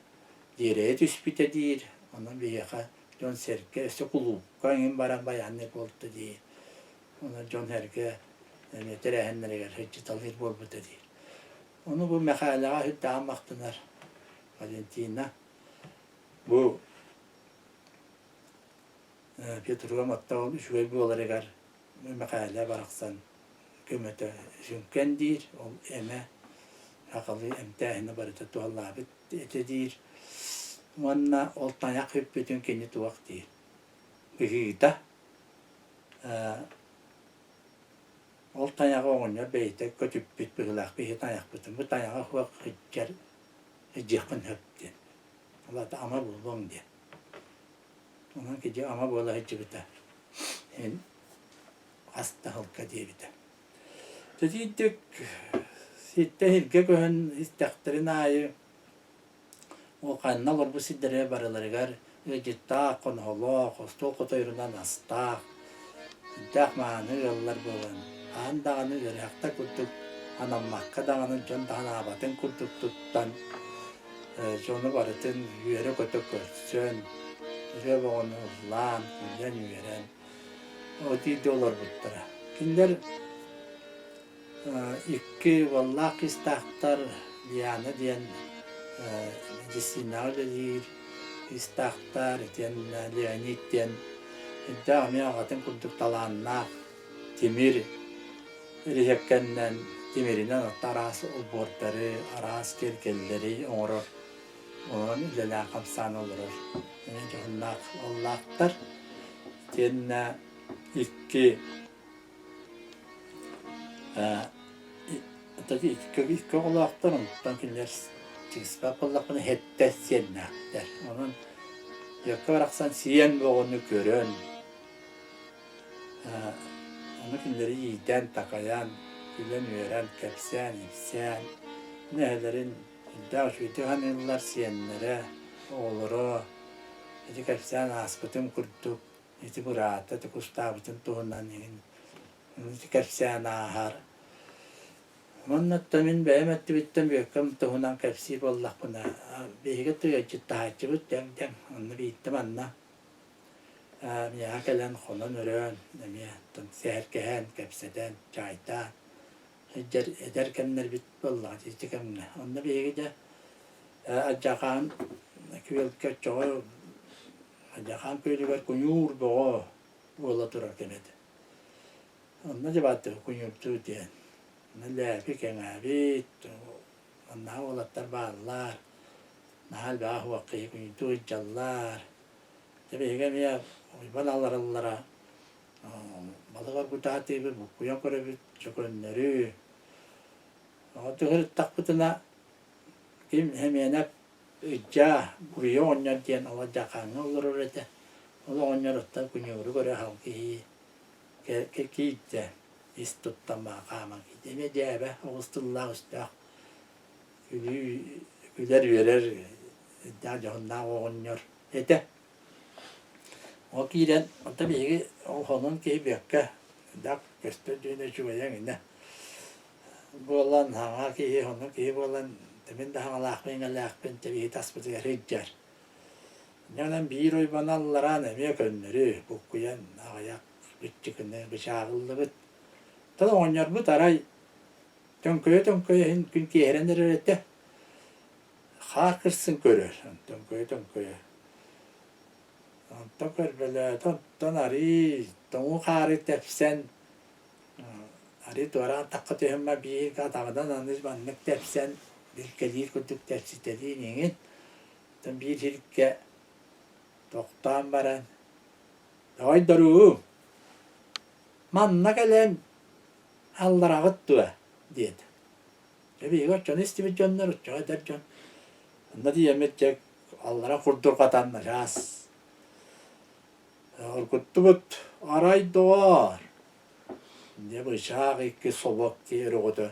дьиэрэйэ түспүтэ диир онон биһиэхэ дьон-сэргэ өссө кулуупка эҥин баран байаанныыр буолта диир онон дьон-сэргэ эмиэ тэрээһиннэригэр сылдьыталыыр буолбута диир. Ону бу Мэхээлэҕэ сүрдээҕин махтанар Валентина. Бу Петруга оттон үчүгэй буоларыгар Мэхээлэ барахсан көмөтө сүҥкэн диир, ол эмэ сахалыы эмтээһинэ барыта туһалаабыт этэ диир. Уонна ол тайах бүппүтүн кини туох диир быһыыта ол тайаҕы оҕонньор бэйэтэ көтүппүт быһыылаах биһи тайахпытын бу тайаҕа суох сылдьар сылдьыаххын сөп диэн. Ол аата ама буолуоҥ диэн. Онон кiji ама буола сылдьыбыта. Эн ас таһылка диэбитэ. Тэтиирдик сиртэн сиргэ көһөн истэхтэрин аайы ол ханна олорбут сирдэрэ барыларыгар ыалдьыттаах, хоноһолоох, остуол хотойорунан астаах, сүрдээх мааны ыаллар буолан, хаһан даҕаны ыарыһахтар курдук анаммакка даҕаны дьон даҕанаабатын курдук туттан, дьону барытын үөрэ-көтө көрсөн, ырыа бөҕөнү ыллаан, күлэн-үөрэн отиирдии олорбуттара. Кинилэр икки уоллаах кыыстаахтар Диана диэн медицинаҕа үлэлиир кыыстаахтар, итиэннэ Леонид диэн үрдээх эмиэ аҕатын курдук талааннаах тимир эриһэккэннэн тимиринэн отто араас олбуордары, араас киэргэллэри оҥорор, онон үлэлээн хамсаан олорор эмиэ дьоһуннаах уоллаахтар. Итиэннэ икки икки оҕолоохтор, онтон кинилэр чыыспат буоллахпына сэттэ сиэннээхтэр. Онон Дьөккө барахсан сиэн бөҕөнү көрөн, Ону кинилэри иитэн-такайан, күлэн-үөрэн, кэпсээн-ипсээн, эһэлэрин сүрдээх үчүгэйдик саныыллар, сиэннэрэ, оҕолоро ити кэпсээн ааспытын курдук ити быраата ити кустаабытын туһунан иһин ити кэпсээн ааһар. Уонна мин бэйэм өттүбүттэн Бүөккэм туһунан кэпсиир буоллахпына, биһиги ыалдьыттаһааччыбыт дэҥ-дэҥ, онно биирдэ манна Миэхэ кэлэн хонон-өрөөн, эмиэ сэһэргэһэн, кэпсэтэн, чаайдаан сылдьар эдэр кэмнэрбит буоллаҕа ити ити кэмҥэ. Онно биһиги дьэ Алдьархаан күөлгэ оччоҕо Алдьархаан күөлүгэр куйуур бөҕө буола турар кэмэ этэ. Онно дьэ бааттыы куйуурдуу диэн. Онно лээпи кэҥээбит, оннооҕу уолаттар бааллар, наһаа элбэҕи суох киһи куйуурдуу сылдьаллар. Дьэ биһиги эмиэ уйбан аллараллара балык оргутаатыыбыт, буккуйан көрөбүт, чөкөннөрү. Тыһырыттахпытына ким Сэмиэнэп Ыдьаа Буруйа оҕонньор диэн ол Дьахааҥҥа олорор этэ. Ол оҕонньор оттон куньууру көрө аһалгыһыы киирдэ, ис туттан хааман киирдэ. Эмиэ дьээбэ оҕус тыллаах өстөөх күлүү күлэр-үөрэр үрдээх дьоһуннаах оҕонньор этэ. Ол киирэн, онтон биһиги ол хонун киһи Бүөккэ элбэх көстөр дьүһүнэ үчүгэйэ эҥинэ буолан, хаҥа киһи, хонун киһи буолан, мин да хаҥалаахпын, иҥэлээхпин тэбиһи таспытыгар сылдьар. Онон биир ойбону аллараан эмиэ көннөрү буккуйан аҕыйах биччикини бычааҕыллыбыт. Оттон оҕонньорбут арай төҥкөйө-төҥкөйө иһин күн киэһэрэн эрэр этэ. Хаар кырсын көрөр, онтон көйө-төҥкөйө. Онтон көрбөлөөтө, онтон арыый тоҥуу хаары тэпсэн, арыый туораан тахха түһэн биир атаҕынан аны маннык тэпсэн, билкэлиир курдук тэпситэлиин иҥин. Оттон биир сиргэ тохтоон баран, «Тоҕойдоруу, манна кэлэн аллараҕыт дуо?» диэтэ. Дьэ биһиги оччону истибит дьоннор, оччоҕо эдэр дьон онно тиийэммит дьэ аллара курдурҕатан начаас оргуттубут арай доҕоор дьэ бычаах икки собок киһи өрөҕөтө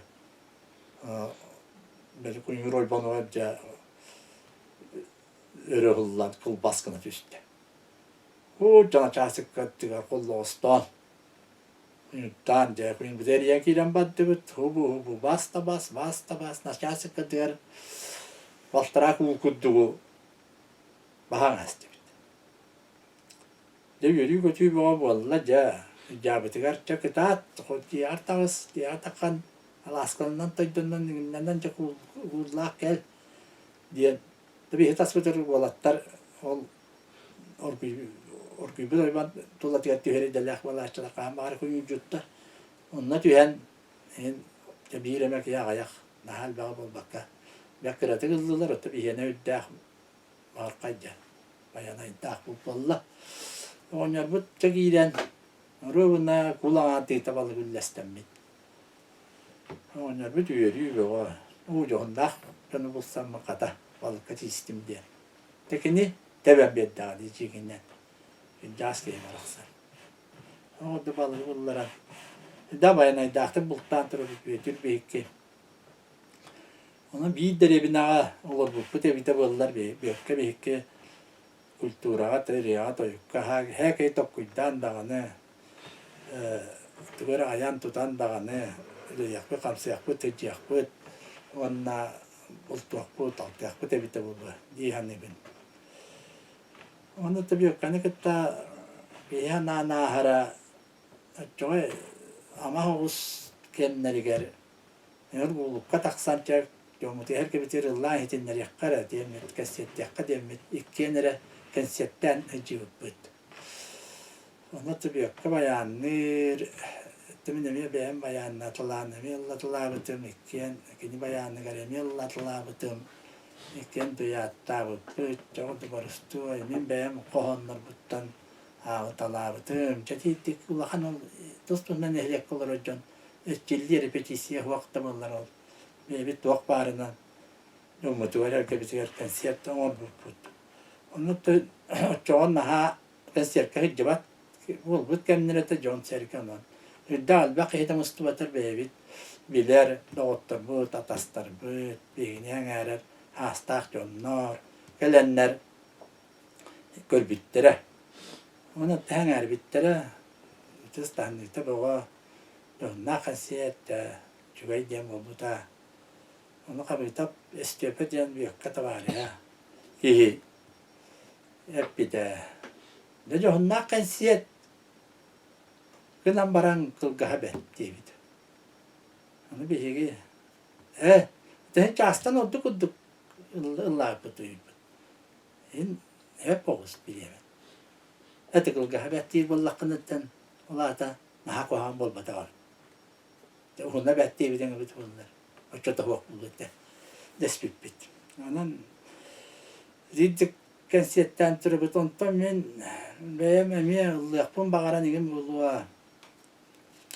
били куйуур ойбонугар дьэ өрө ыһыллан кылбас гына түстэ. Уу дьоно чаасыкка аттыгар холлоҕостоон Уйуктаан дьэ күнбүт эрийэн киирэн бардыбыт, хубу-хубу бас да бас, бас да бас, начаасыккытыгар балтараа куул курдугу баһан астыбыт. Дьэ үөрүү-көтүү бөҕө буолла дьэ, дьаабытыгар чэ кытаат, тиэҕэр таҕыс, тиэҕэр таххан. Алаасканан тойдонон иҥнэнэн дьэ кууллаах кэл диэн биһи таспытыр уолаттар ол оргуйбут ойбон тулатыгар түһэр идэлээх буолааччылар хаһан баҕар куйуурдьуттар. Онно түһэн иһин биир эмэ киһи аҕыйах наһаа элбэҕи буолбакка бэрт кыратык ыллылар, оттон биһиэнэ үрдээх баҕархай дьэ байанайдаах буолла. Оҕонньорбут дьэ киирэн оруобуна кул аҥаар тыыта балык үллэстэммит. Оҕонньорбут үөрүү бөҕө, уу дьоһуннаах дьону булсаммын хата балыкка тиистим диэн. Дьэ кини тэбэн биэрдэҕэ дии дьиҥинэн. Дьаас киһи барахсан. Ол да балыгы булларан, да байанайдаахтык бултаан турабыт Бүөтүр биһикки. Онон биир дэриэбинэҕэ олорбуппут эбитэ буоллар Бүөккэ биһикки культураҕа, ырыаҕа, тойукка һээкэй токкуйдаан даҕаны, тугу эрэ айан-тутан даҕаны үлэлиэхпит-хамсыахпыт, сылдьыахпыт уонна бултуохпут, алтыахпыт эбитэ буолуо дии саныыбын. Уонна Бүөккэни кытта киһи анаан ааһара оччоҕо ама оҕус кэмнэригэр өр кулуупка тахсан чэ дьоммутугар кэбитигэр ыллаан иһитиннэриэххэ эрэ диэммит, кэнсиэртиэххэ диэммит иккиэн эрэ кэнсиэртээн сылдьыбыппыт. Онно Бүөккэ байаанныыр, мин эмиэ бэйэм байааннатылаан эмиэ ыллатылаабытым, иккиэн кини байааныгар эмиэ ыллатылаабытым. Иккиэн дуйааттаабыппыт, дьоҕу дыбарыстуой, мин бэйэм хоһооннорбуттан ааҕыталаабытым. Чэ итиитик улахан ол тус-туһунан нэһилиэккэ олорор дьон эрчиллии репетиция суох да буоллар ол бэйэбит туох баарынан дьоммутугар эргэбитигэр концерт оҥорбуппут. Онно оччоҕо наһаа кэнсиэркэ сылдьыбат буолбут кэмнэрэ этэ дьон-сэргэ онон үрдээх элбэх киһитэ мустубатар бэйэбит билэр доҕотторбут, атастарбыт, биһигини эҥээрэр аастаах дьоннор кэлэннэр көрбүттэрэ. Уонна эҥээрбиттэрэ ытыс таһыныыта бөҕө, дьоһуннаах кэнсиэрт үчүгэй диэн буолбута. Ону Хабыытап Өстүөпэ диэн Бүөккэ табаарыһа киһи эппитэ. Дьэ дьоһуннаах кэнсиэт гынан баран кылгаһа бэрт диэбит. Аны биһиги ээ төһө чаастан ордук курдук ыллаабыппыт уйбут. Ин эп оҕус бириэмэ. Эти кылгаһа бэрт диир буоллаххыныттан ол аата наһаа куһаҕан буолбатаҕа. Уһуна бэрт диэбитиҥ эбит буоллар оччото суох буолуо этэ дэспиппит. Онон Риддик кэнсиэттээн турабыт. Онтон мин бэйэм эмиэ ыллыахпын баҕаран игин буолуо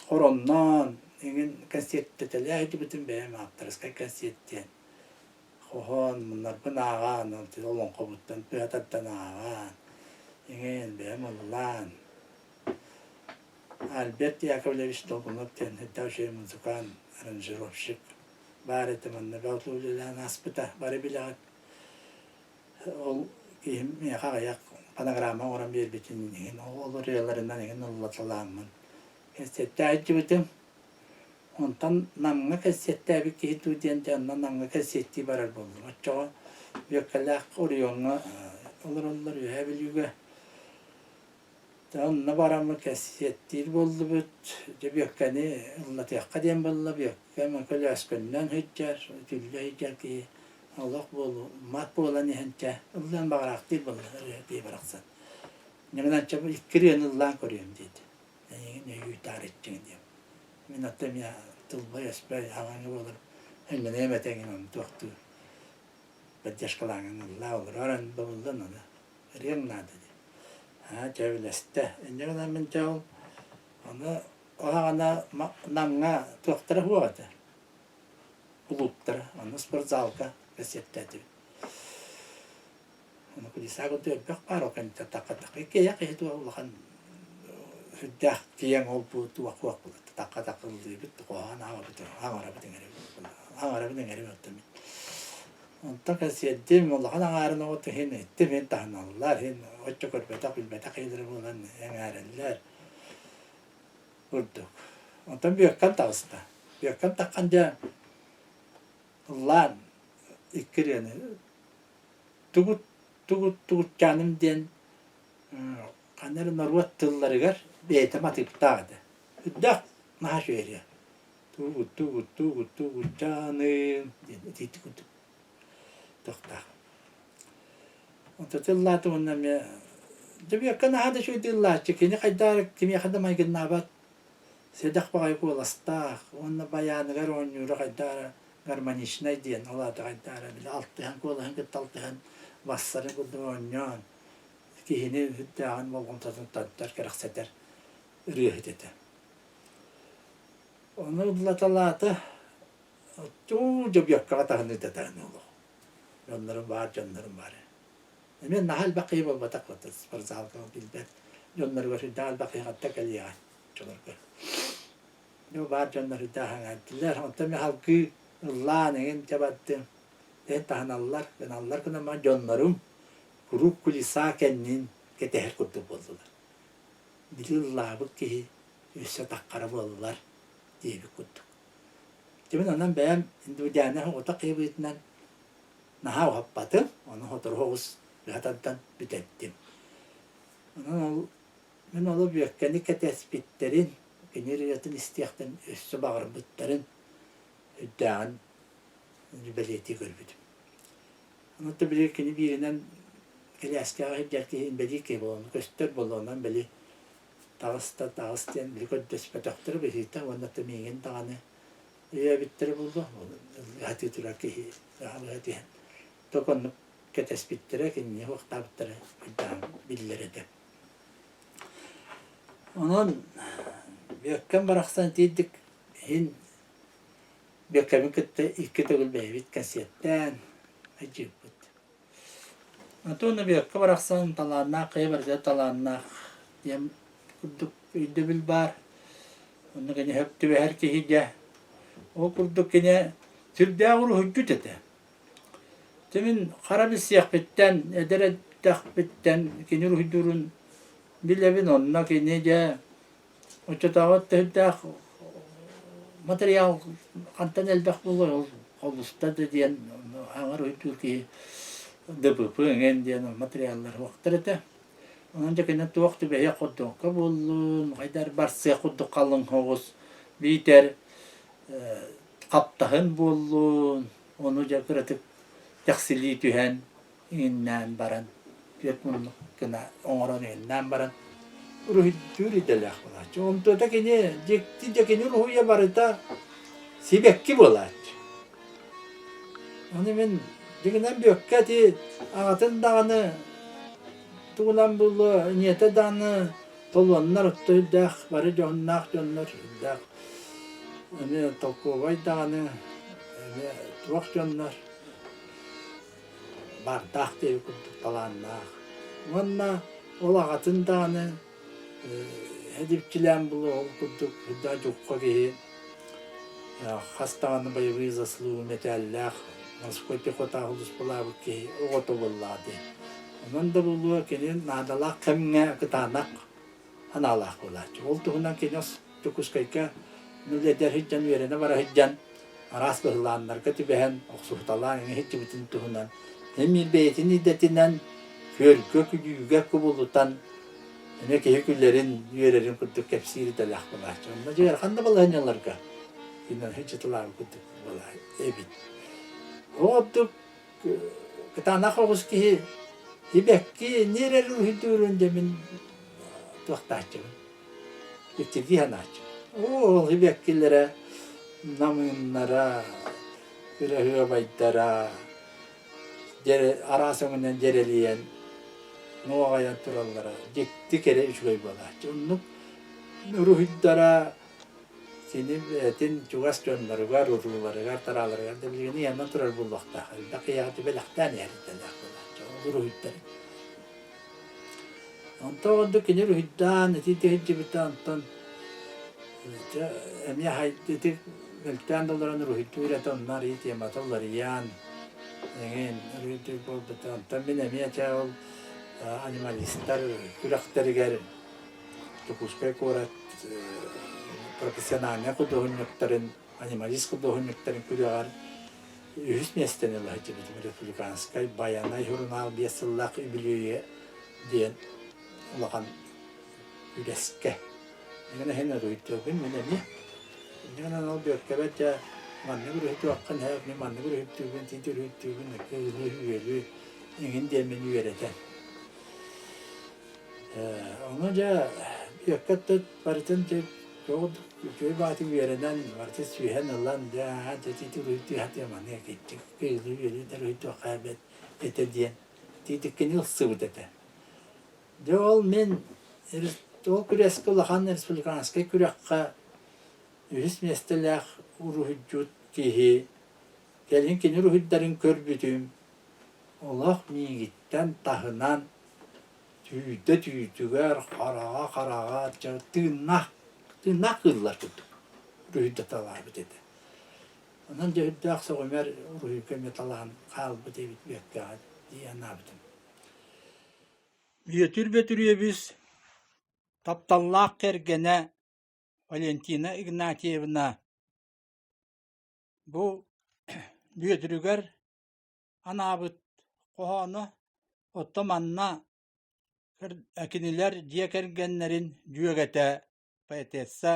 хоронноон игин кэнсиэттэтэлээ сылдьыбытым бэйэм ааптарыскай кэнсиэт диэн хоһоон муннарбын ааҕаан олоҥхобуттан тыа тардан ааҕаан игин бэйэм ыллаан Альберт Яковлевич Толкунов диэн үрдээх үчүгэй музыкант, аранжировщик баар этэ манна бөҕө үлэлээн ааспыта бары билэҕит. Ол киһим миэхэ аҕыйах фонограмма оҥорон биэрбитин иһин ол ырыаларынан иһин ыллаталааммын кэнсиэртээ сылдьыбытым. Онтон Намҥа кэнсиэртээбит киһи дуу диэн дьэ онно Намҥа кэнсиэртии барар буоллум. Оччоҕо Бүөккэлээх оройуоҥҥа олороллор Үөһээ Бүлүүгэ. Дьэ онно бараммыт кэссиэттиир буоллубут, дьэ Бүөккэни ыллатыахха диэн буолла, Бүөккэ көлөөскөннөн сылдьар, үтүллэ сылдьар киһи олох буолуммат буолан иһэн чэ ыллыан баҕараахтыыр буолла ырыа киһи барахсан. Дьэ чэ бу икки ырыаны ыллаан көрүөм диэтэ. Эйигин өйүү таарыччыҥ диэм. Мин оттон эмиэ тылбай-өспөй аҕаҥы буолар өҥнөнүөм этэ эҥин ону туохтуу поддержкалааҥҥын ыллаа олорор бобуллан ону ырыаҥ наада диэн. Аа дьэ үлэстэ. Инньэ гынан мин дьэ ол ону оһаҕана Намҥа туохтара суох этэ. Кулууптара. Онно спортзалга кэссиэттээтибит. Ону кулиса курдук элбэх баар ол кэнниттэн такка-такка иккиэйэх киһи туох улахан сүрдээх киэҥ ол-бу туох-туох такка-такка ыллыыбыт, хоһоон ааҕабыт, аҥарабыт иҥэрэбит, аҥарабын иҥэрэбин оттон мин. Онтон кэнсиэрдим улахан аҥаарын оҕото иһин иттим иһин таһыналлар, иһин оччо көрбөтөх, билбэтэх киһилэрэ буолан эҥээрэллэр курдук. Онтон Бүөккэм таҕыста. Бүөккэм таххан дьэ ыллаан икки ырыаны тугут тугут тугутчааным диэн ханна эрэ норуот тылларыгар бэйэтэ матыыптаах этэ. Үрдээх наһаа үчүгэй ырыа. Тугут, тугут, тугутчааным диэн итиитик курдук тохтоох. Онто тыллаата уонна эмиэ Дьэбиэккэ наһаа да үчүгэй тыллааччы, кини хайдах кимиэхэ да майгыннаабат сэдэх баҕайы куоластаах уонна байааныгар оонньуура хайдах эрэ гармоничнай диэн, ол аата хайдах эрэ били алтыһан куолаһын кытта алтыһан бассарын курдук оонньоон киһини сүрдээҕин болҕомтотун тардар, кэрэхсэтэр ырыаһыт этэ. Ону ыллаталаата, туу Дьэбиэккэҕэ таһыныыта таһыныы олох. Дьоннорум баар, дьоннорум баар. Эмиэ наһаа элбэх киһи буолбатах спортзалга билбэт дьонноругар сүрдээх элбэх киһи хатта кэлиэҕэ оччолорго. Дьэ баар дьоннор сүрдээх аҥаардылар. Онтон мин салгыы ыллаан эҥин дьэ бардым. Эн таһыналлар, гыналлар гынан баран дьоннорум куруук кулиса кэннин кэтэһэр курдук буоллулар. Били ыллаабыт киһи өссө таххара буоллар диэбит курдук. Дьэ мин онон бэйэм индивидуальнай оҕотох киһи быһыытынан наһаа уһаппатым, ону сотору соҕус быһа тардан бүтэрдим. Онон ол мин олу Бүөккэни кэтэспиттэрин, кини ырыатын истиэхтэн өссө баҕарбыттарын үрдээҕин бэлиэтии көрбүтүм. Онон били кини бииринэн кэлээскэҕэ сылдьар киһи инбэлиит киһи буолан көстөр буолуонан били таҕыс да таҕыс диэн били көрдөспөтөхтөрө быһыыта уонна да миигин даҕаны өйөөбүттэрэ буолуо ыһатыы турар киһи ыһа түһэн тока оннук кэтэспиттэрэ кинини уохтаабыттара үрдээн биллэр этэ. Онон Бүөккэм барахсан итиирдик иһин Бүөккэбин кытта икки төгүл бэйэбит кэнсиэртээн сылдьыбыппыт. Антон Бүөккэ барахсан талааннаах хайа барыта талааннаах диэн курдук өйдөбүл баар. Онно кини сөп түбэһэр киһи дьэ. Ол курдук кини сүрдээх уруһуйдьут этэ. Дьэ мин хара билсиэхпиттэн, эдэр эрдэхпиттэн кини уруһуйдуурун билэбин. Онно кини дьэ оччотооҕу төһүрдээх материал хантан элбэх буолуой ол холуста да диэн аҥар уруһуйдуур киһи ДПП эҥин диэн материаллар суохтар этэ. Онон дьэ кини туох түбэһиэх курдукка буоллун, хайдар барсыах курдук халыҥ соҕус биитэр хаптаһын буоллун, ону дьэ кыратык тэхсилии түһэн иҥиннээн баран түөрт муннук гына оҥорон иҥиннээн баран уруһуйдуур идэлээх буолааччы. Онтуота кини дьикти дьэ кини уруһуйа барыта сибэкки буолааччы. Ону мин дьиҥинэн Бүөккэ ити аҕатын даҕаны тугунан буолуо, ийэтэ даҕаны толуоннар отто үрдээх, бары дьоһуннаах дьоннор үрдээх эмиэ толкуобай даҕаны эмиэ туох дьоннор баардаах диэби курдук талааннаах. Уонна ол аҕатын даҕаны Эдипчилээн булуо ол курдук үрдээх дьукка киһи хас даҕаны боевые заслуги мэтээллээх морской пехотаҕа сулууспалаабыт киһи оҕото буоллаҕа дии. Онон да буолуо кини наадалаах кэмҥэ кытаанах санаалаах буолааччы. Ол туһунан кини Дьокуускайга үлэдэр сылдьан үөрэнэ бара сылдьан араас быһылааннарга түбэһэн охсуһуталаан эҥин сылдьыбытын туһунан эмиэ бэйэтин идэтинэн күөлгэ күлүүгэ кубулутан эмиэ киһи күлэрин, үөрэрин курдук кэпсиир идэлээх буолааччы. Онно дьэ ыарахан да балаһыанньаларга кинилэр сылдьыталаабыт курдук буолар эбит. Ол ордук кытаанах оҕус киһи сибэкки нерэр уһуйдуурун дьэ мин туохтааччыбын. Итирдии санааччы. Ол сибэккилэрэ намыыннара, кыраһыабайдара араас өҥүнэн дьэрэлийэн, нуоҕайан тураллара дьикти кэрэ үчүгэй буолааччы. Оннук уруһуйдара кини бэйэтин чугас дьонноругар, урууларыгар, тарааларыгар да билигин ыйанан турар буолуохтаах. Элбэх киһиэхэ бэлэхтээн иһэр идэлээх буолааччы. Ол уруһуйдары. Онтон ордук кини уруһуйдаан ити сылдьыбыта онтон дьэ эмиэ ити мөлтөөн да олорон уруһуйдуур этэ онно арыый темата уларыйан эҥин уруһуйдуур буолбута. Онтон мин эмиэ чэ ол анималистар күрэхтэригэр Дьокуускай куорат профессиональнай худуоһунньуктарын, анималист худуоһунньуктарын күрэҕэр үһүс миэстэни ыла сылдьыбытым республиканскай Байанай сурунаал биэс сыллаах үбүлүөйэ диэн улахан үгэскэ. Мин иһин уруһуйдуубун мин эмиэ. Инньэ гынан ол Бүөккэбэр дьэ маннык уруһуйдуоххун сөп, мин маннык уруһуйдуубун, тиит уруһуйдуубун, ыккы-ылыы, үөлүү эҥин диэммин үөрэтэн. Ону дьэ Бүөккэ барытын дьэ туох үчүгэй баҕатык үөрэнэн, барытын сүһэн ылан дьэ аа дьэ тиит уруһуйдуу сатыам маннык итиччик ыккы-ылыы, үөлүү да уруһуйдуохха эбит этэ диэн тиитиккини ылсыбыт этэ. Дьэ ол мин ол күрэскэ улахан республиканскай күрэххэ үһүс миэстэлээх уруһуйдьут киһи кэлин кини уруһуйдарын көрбүтүм олох миигиттэн таһынан түүтэ түүтүгэр хараҕа хараҕа тыыннаах тыыннаах кыыллар курдук уруһуйдаталаабыт этэ. Онон дьэ үрдээх сөҕүмэр уруһуйга эмиэ талаан хаалбыт эбит Бүөккэҕэ дии санаабытым. Бүөтүр Бөтүрүөбүс тапталлаах кэргэнэ Валентина Игнатьевна бу Бүөтүрүгэр анаабыт хоһооно, оттон манна кинилэр дьиэ кэргэннэрин дьүөгэтэ поэтесса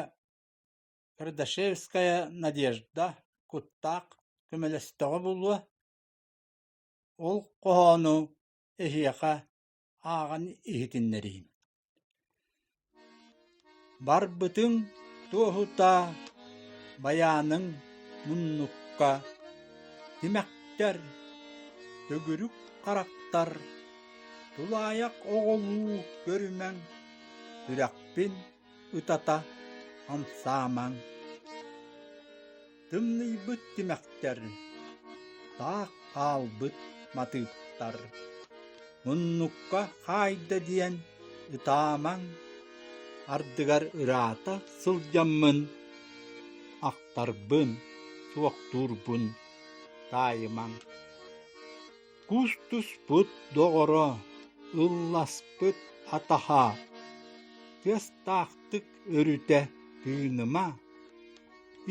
Кардашевская Надежда куттаах көмөлөстөҕө буолуо, ол хоһоону эһиэхэ ааҕан иһитиннэриим. Барбытыҥ туоһута байааныҥ муннукка тимэхтэр, төгүрүк харахтар, тулаайах оҕолуу көрүмэҥ, сүрэхпин ытата хамсаамаҥ. Тымныйбыт тимэхтэр, таах хаалбыт матыыптар, муннукка хаайда диэн ытаамаҥ, ардыгар ыраата сылдьаммын, ахтарбын, суохтуурбун таайымаҥ. Кустуспут доҕоро, ылласпыт атаһа, тыастаахтык өрүтэ тыыныма,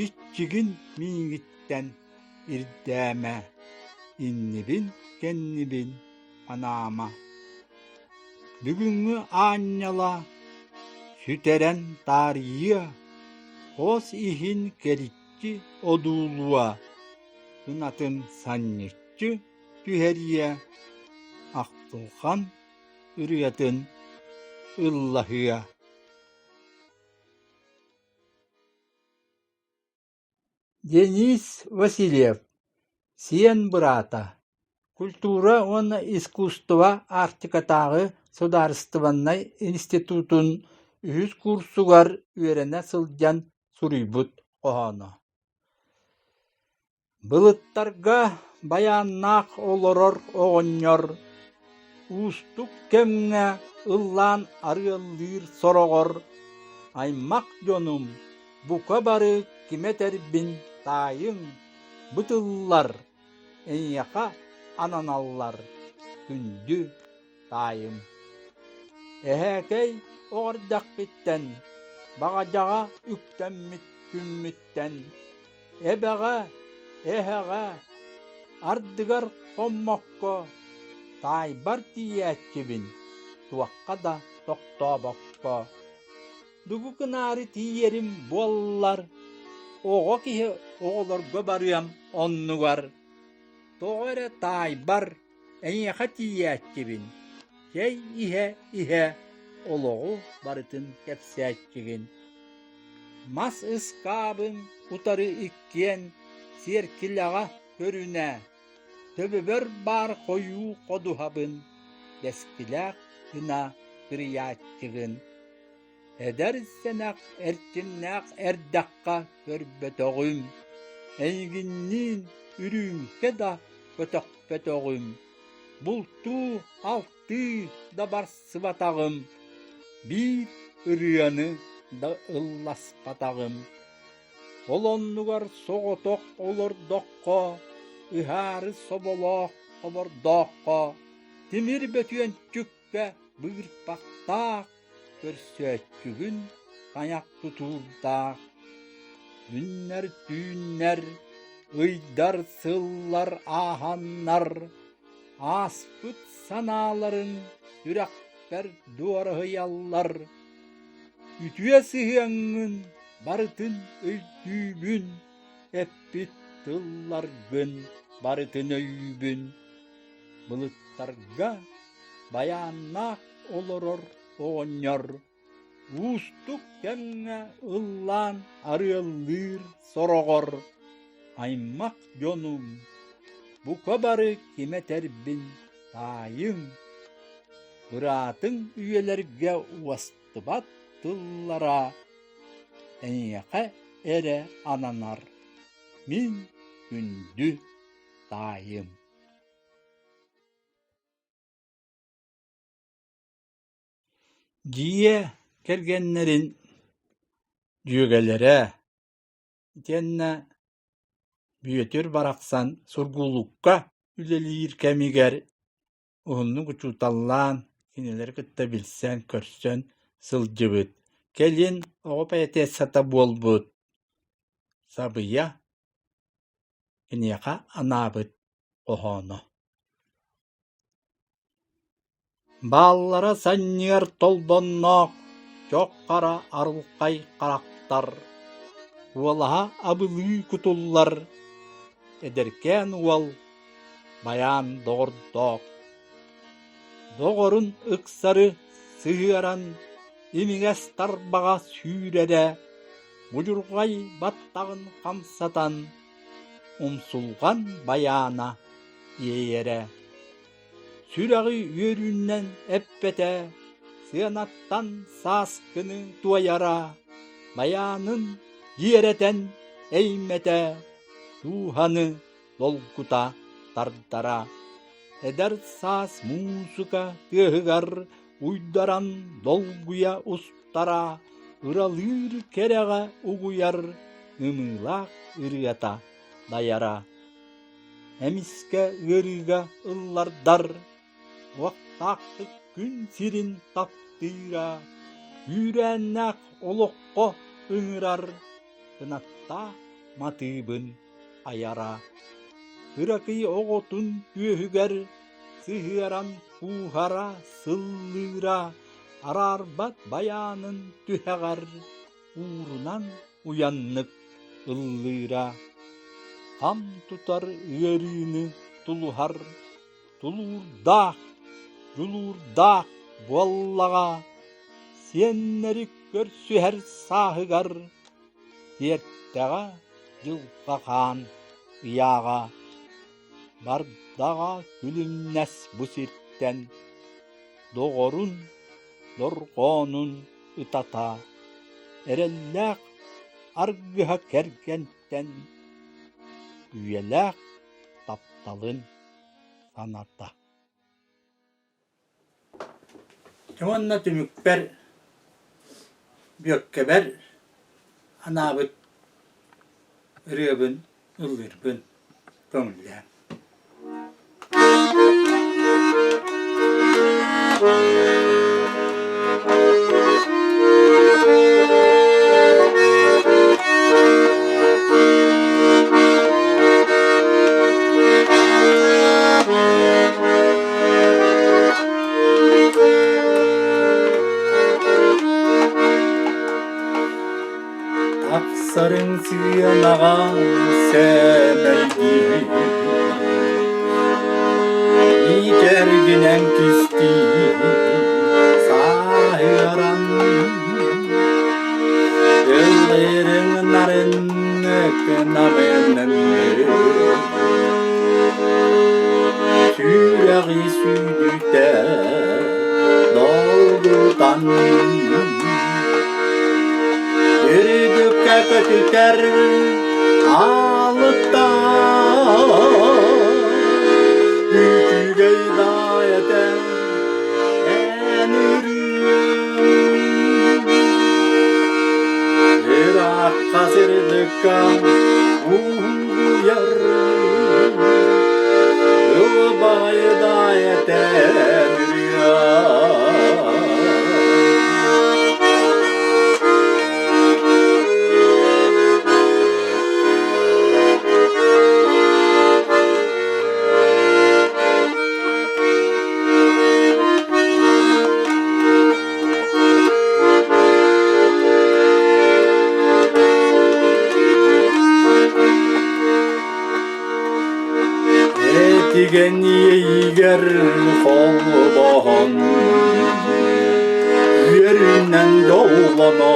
иччигин миигиттэн ирдээмэ, иннибин-кэннибин анаама. Бүгүҥҥү аанньала сүтэрэн таарыйыа, хос иһин кэриччи одуулуо, кынатын санньыччы түһэриэ, ахтылҕан ырыатын ыллаһыа. Денис Васильев, сиэн быраата, культура уонна искусство Арктикатааҕы судаарыстыбаннай институтун үһүс курсугар үөрэнэ сылдьан суруйбут хоһооно Былыттарга байааннаах олорор оҕонньор уустук кэмҥэ ыллаан арыаллыыр сороҕор аймах дьонум бука бары ким этэрбин таайыҥ, бу тыллар эйиэхэ ананаллар, күндү таайым. Эһээкэй оҕо эрдэхпиттэн баҕадьаҕа үктэммит күммүттэн Эбэҕэ, эһэҕэ, ардыгар хоммокко, таайбар тиийээччибин, туохха да тохтообокко. Дугу гынаары тиийэрим буоллар, оҕо киһи оҕолорго барыам оннугар. Тоҕо эрэ таайбар эйиэхэ тиийээччибин, чэй иһэ-иһэ олоҕу барытын кэпсээччигин. Мас ыскаабын утары иккиэн сиэркилэҕэ көрүнэ, төбөбөр баар хойуу ходуһабын кэскилээх гына кырыйааччыгын. Эдэр сэнэх эрчимнээх эрдэххэ көрбөтөҕүм, эйигинниин үрүүмкэ да көтөхпөтөҕүм, бултуу-алтыы да барсыбатаҕым, биир ырыаны да ылласпатаҕым. Ол оннугар соҕотох олордоххо, ыһаары соболоох хобордооххо, тимир бөтүөнчүккэ быырпахтаах көрсөөччүгүн тайах тутуурдаах Күннэр-түүннэр, ыйдар-сыллар ааһаннар, ааспыт санааларын сүрэхпэр дуораһыйаллар. Үтүө сыһыаҥҥын. барытын өйдүүбүн, эппит тылларгын барытын өйүүбүн. Былыттарга байааннаах олорор оҕонньор уустук кэмҥэ ыллаан арыаллыыр сороҕор аймах дьонум бука бары ким этэрбин таайыҥ, быраатыҥ үйэлэргэ уостубат тыллара эйиэхэ эрэ ананар мин күндү таайым. Дьиэ кэргэннэрин дьүөгэлэрэ итиэннэ Бүөтүр барахсан Сургуулукка үлэлиир кэмигэр уһуннук учууталлаан, кинилэри кытта билсэн-көрсөн сылдьыбыт. Кэлин оҕо поэтессата буолбут Сабыйа киниэхэ анаабыт хоһооно. Бааллара санньыар толбонноох, чох хара арылхай харахтар, куолаһа абылыы кутуллар, эдэркээн уол байаан доҕордоох. Доҕорун ыксары сыһыаран, имигэс тарбаҕа сүүрэрэ, будьурҕай баттаҕын хамсатан, умсулҕан байаана иэйэрэ. Сүрэҕи үөрүүнэн эппэтэ, сыанаттан сааскыны туойара, байаанын дьиэрэтэн эймэтэ, дууһаны долгута тардара. Эдэр саас муусука тыаһыгар уйдаран долгуйа устара, ыралыыр кэрэҕэ угуйар ымыылаах ырыата дайара. Эмискэ ыарыыга ыллардар, уохтаахтык күн сирин таптыыра, күүрээннээх олоххо ыҥырар кынаттаах матыыбын айара. Кыракый оҕотун түөһүгэр сыһыаран кууһара, сыллыыра, араарбат байаанын түһэҕэр уурунан уйаннык ыллыыра, хам тутар ыарыыны тулуһар, тулуурдаах, дьулуурдаах буоллаҕа, сиэннэри көрсүһэр сааһыгар тиэртэҕэ дьылҕа хаан ыйааҕа, бардаҕа күлүмнэс бу сиртэн, доҕорун дорҕоонун ытата, эрэллээх аргыһа кэргэнтэн үйэлээх тапталын саната. Уонна түмүкпэр Бүөккэбэр анаабыт ырыабын ыллыырбын көҥүллээҥ. Тахсарыҥ сыанаҕа сэмэйдии, Миитэргинэн кистии сааһыран, Ыллыырыҥ нарыннык намыынын Сүрэҕи сүүдүтэ долгутан Үрдүккэ көтүтэр аалыттан Үчүгэй да этэ эн ырыаҥ Ыраахха сырдыкка угуйар Ылбаҕай да этэ эн ырыаҥ. Этигэн иэйигэр холбоһон үөрүүнэн дьоллоно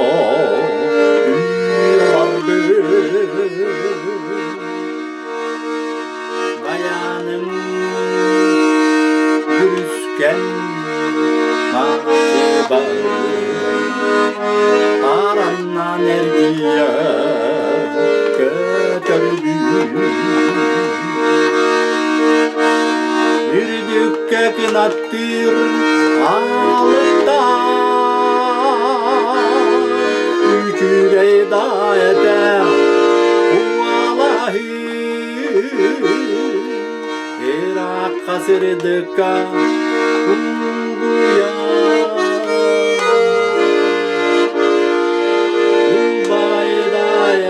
Байааным бүрүскэн массыыбар Араннан эргийэ көтөрдүү Үрдүккэ кынаттыыр аалыктаах Үчүгэй да этэ уолаһыы Ыраахха сырдыкка угуйар Убайдай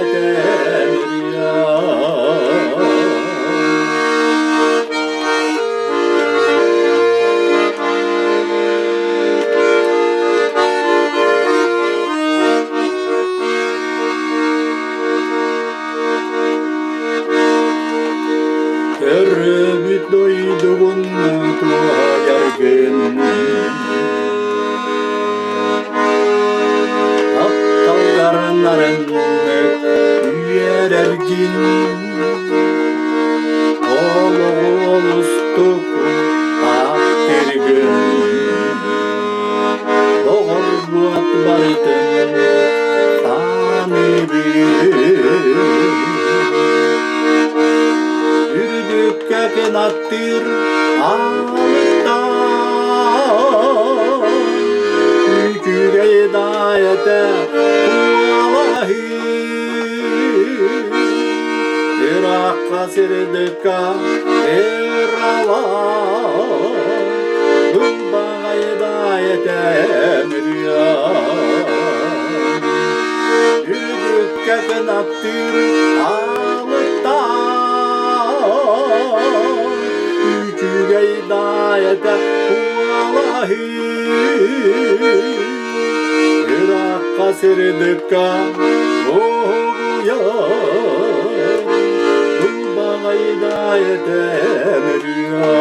Төрөөбүт дойдугун туһайаргын Тапталларын нарыннык үөрэргин Олоҕу олустук таптыргын Доҕорбуот барытын саныыбын Үрдүккэ кынаттыыр аалыктаах Үчүгэй да этэ куолаһыы Ыраахха сырдыкка ыралаах Ылбаҕай да этэ ырыа Үрдүккэ кынаттыыр аалыктаах Үчүгэй да этэ куолаһыы Ыраахха сырдыкка уһуйар Ылбаҕай да этэ ырыа.